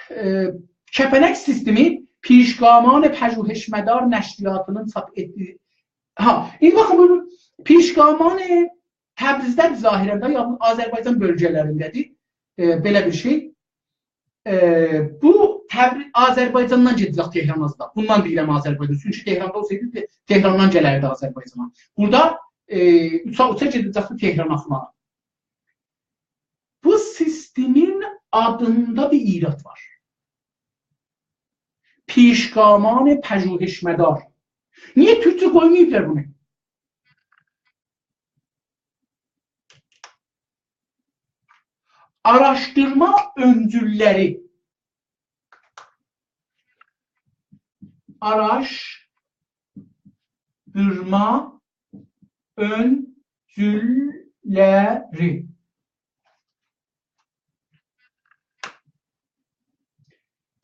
ائ، کپنک سیستمی پیشگامان پژوهش‌مدار نشریاتی‌نین چاپ ائتدیگی. ها، ایندی باخین، بو پیشگامان تبریزده‌دیر ظاهرا دا، یا بو آذربایجان بؤلگه‌لرینده‌دیر. ائ، بئله بیر شئی. ائ، بو تبری-، آذربایجاندان گئده‌جک تهرانا دا. بوندان دئییرم آذربایجان. چونکی تهراندا اولسایدی، ته-، تهراندان گلردی آذربایجانا. بورادا، ائ، اوچا-اوچا گئده‌جکدی تهرانا فلان. بو سیستمین آدیندا بیر ایراد وار. پیشگامان پژوهش‌مدار. نییه تورکجه قویماییبلار بونو؟ آراشدیرما اؤنجوللری. آراشدیرما اؤنجوللری.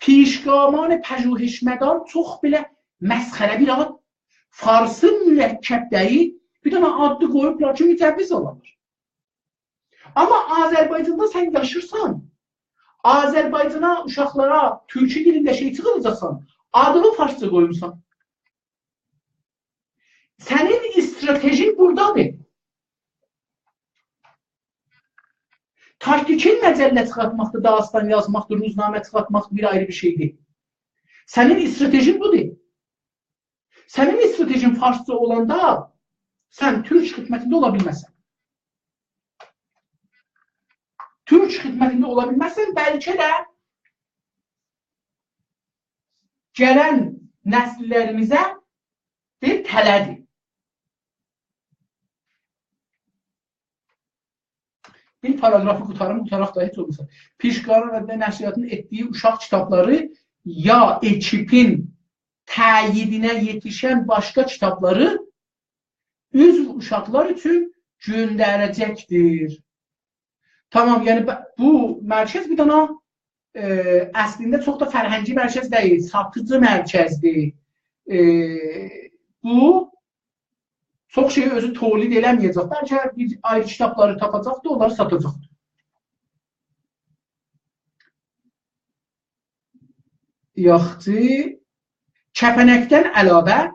پیشگامان پژوهش‌مدار، چوخ بئله مسخره بیر آد. فارسی مرکب‌ده‌یی، بیر دنه آدی قویوبلار کی، مجوز آلانلار. آمما آذربایجاندا سن یاشیرسان، آذربایجانا، اوشاقلارا تورکو دیلینده شئی چیخاراجاقسان، آدینی فارسجا قویموسان. سنین استراتژین بورادادیر. تاکتیکی مجله چیخارتماقدیر، داستان یازماقدیر، روزنامه چیخارتماقدیر، بیر آیری بیر شئیدیر. سنین استراتژین بودور. سنین استراتژین فارسجا اولاندا سن تورک خدمتینده اولا بیلمزسن. تورک خدمتینده اولا بیلمزسن، بلکه ده گلن نسیللریمیزه بیر تله‌دیر. بیر پاراگرافی قوتاریم، قوتاراق دا هئچ اولماسا. پیشگامان و نشریاتین ائتدیگی اوشاق کیتابلاری یا اکیپین تأییدینه یئتیشن باشقا کیتابلاری عضو اوشاقلار اوچون گؤندره‌جکدیر. تامام، یعنی ب-، بو مرکز بیر دنه، ائ، اصلینده چوخ دا فرهنگی مرکز دئییل، ساتیجی مرکزدیر. ائ، بو چوخ شئیی اؤزو تولید ائله‌مه‌یه‌جک. بلکه بیر آیری کیتابلاری تاپاجاقدی، اونلاری ساتاجاقدی. یاخشی. کپنکدن علاوه،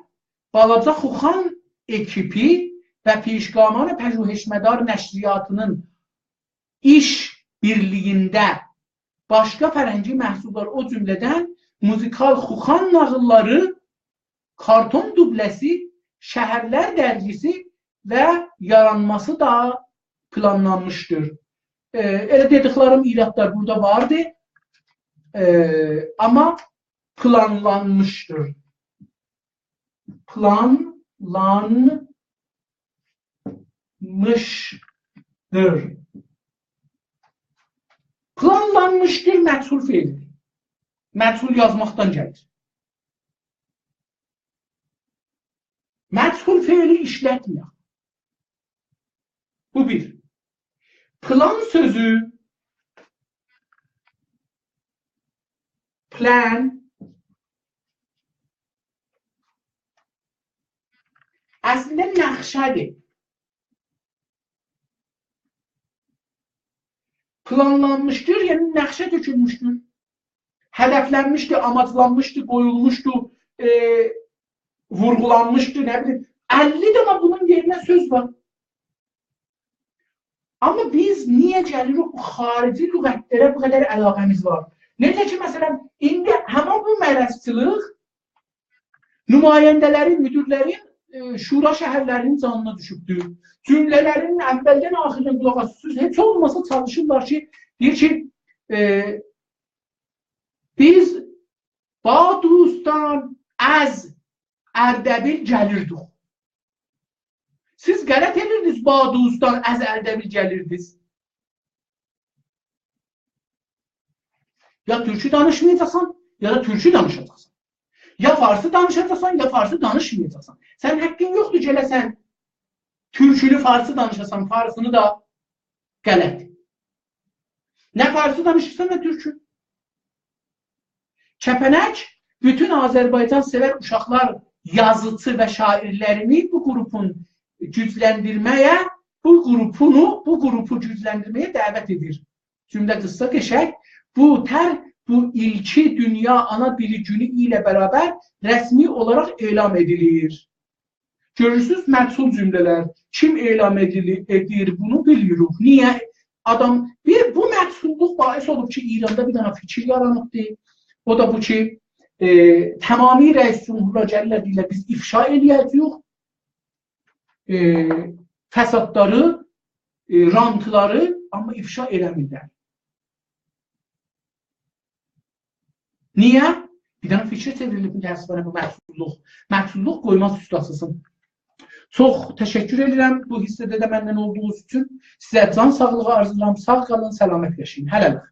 بالاجا خوخان اکیپی و پیشگامان پژوهش‌مدار نشریاتی‌نین ایش بیرلیگینده باشقا فرهنگی محصوللار، او جمله‌دن موزیکال خوخان ناغیللاری، کارتون دوبله‌سی، شهرلر درگیسی و یارانماسی دا پلانلانمیشدیر. ائ، ائله دئدیکلریم ایرادلار بورادا واردی. ائ، آمما پلانلانمیشدیر. پلانلانمیشدیر. پلانلانمیشدیر مجهول فعلدیر. مجهول یازماقدان گلیر. مجهول فعلی ایشلتمه‌یک. بو بیر. پلان سؤزو، پلان، اصلینده نقشه‌دیر. پلانلانمیشدیر، یعنی نقشه تؤکولموشدور. هدفلنمیشدی، آماجلانمیشدی، قویولموشدو، ائ، وورغولانمیشدی، نه بیلیم. اللی دنه بونون یئرینه سؤز وار. آمما بیز نییه گلیریک بو خاریجی لغتلره بو قدر علاقه‌میز وار؟ نئجه کی، مثلا، ایندی همین بو مرضچیلیق نماینده‌لرین، مدیرلرین، ائ، شورا شهرلری‌نین جانینا دوشوبدور. جمله‌لرین اولدن آخیرینه قولاق آسیرسینیز. هئچ اولماسا چالیشیرلار کی، دئییر کی، ائ، بیز با دوستان از اردبیل گلیردیک. سیز غلط ائدیردینیز، با دوستان از اردبیل گلیردینیز. یا تورکو دانیشمایاجاقسان، یا دا تورکو دانیشاجاقسان. یا فارسی دانیشاجاقسان، یا فارسی دانیشمایاجاقسان. سنین حاققین یوخدور گله‌سن تورکونو فارسی دانیشاسان، فارسینی دا غلط. نه فارسی دانیشیرسان، نه تورکو. کپنک بوتون آذربایجان سئور اوشاقلار یازیچی و شاعیرلرینی بو گروپون گوجلندیرمه‌یه، بو گروپونو، بو گروپو گوجلندیرمه‌یه دعوت ائدیر. جمله قیسا، قشنگ. بو تر، بو ایلکی دونیا آنا دیلی گونو ایله برابر رسمی اولاراق اعلان ائدیلیر. گؤرورسونوز، مجهول جمله‌لر. کیم اعلان ائدیلی-، ائدیر بونو بیلمیریک. نییه؟ آدام، بیر، بو مجهوللوق باعث اولوب کی، ایراندا بیر دنه فیکیر یارانیبدی. او دا بو کی، ائ، تمامی رئیس جمهورلار گلیرلر، دئییرلر، بیز افشا ائله‌یه‌جه‌ییک، ائ، فسادلاری، ائ، رانتلاری، آمما افشا ائله‌میرلر. نییه؟ بیر دنه فیکره چئوریلیب متأسفانه بو مجهوللوق. مجهوللوق قویماز اوستو آچیلسین. چوخ تشکر ائدیرم بو حیصه‌ده ده منن اولدوغونوز اوچون. سیزه جان ساغلیغی آرزولاییرام. ساغ قالین، سلامت یاشایین. هله‌لیک.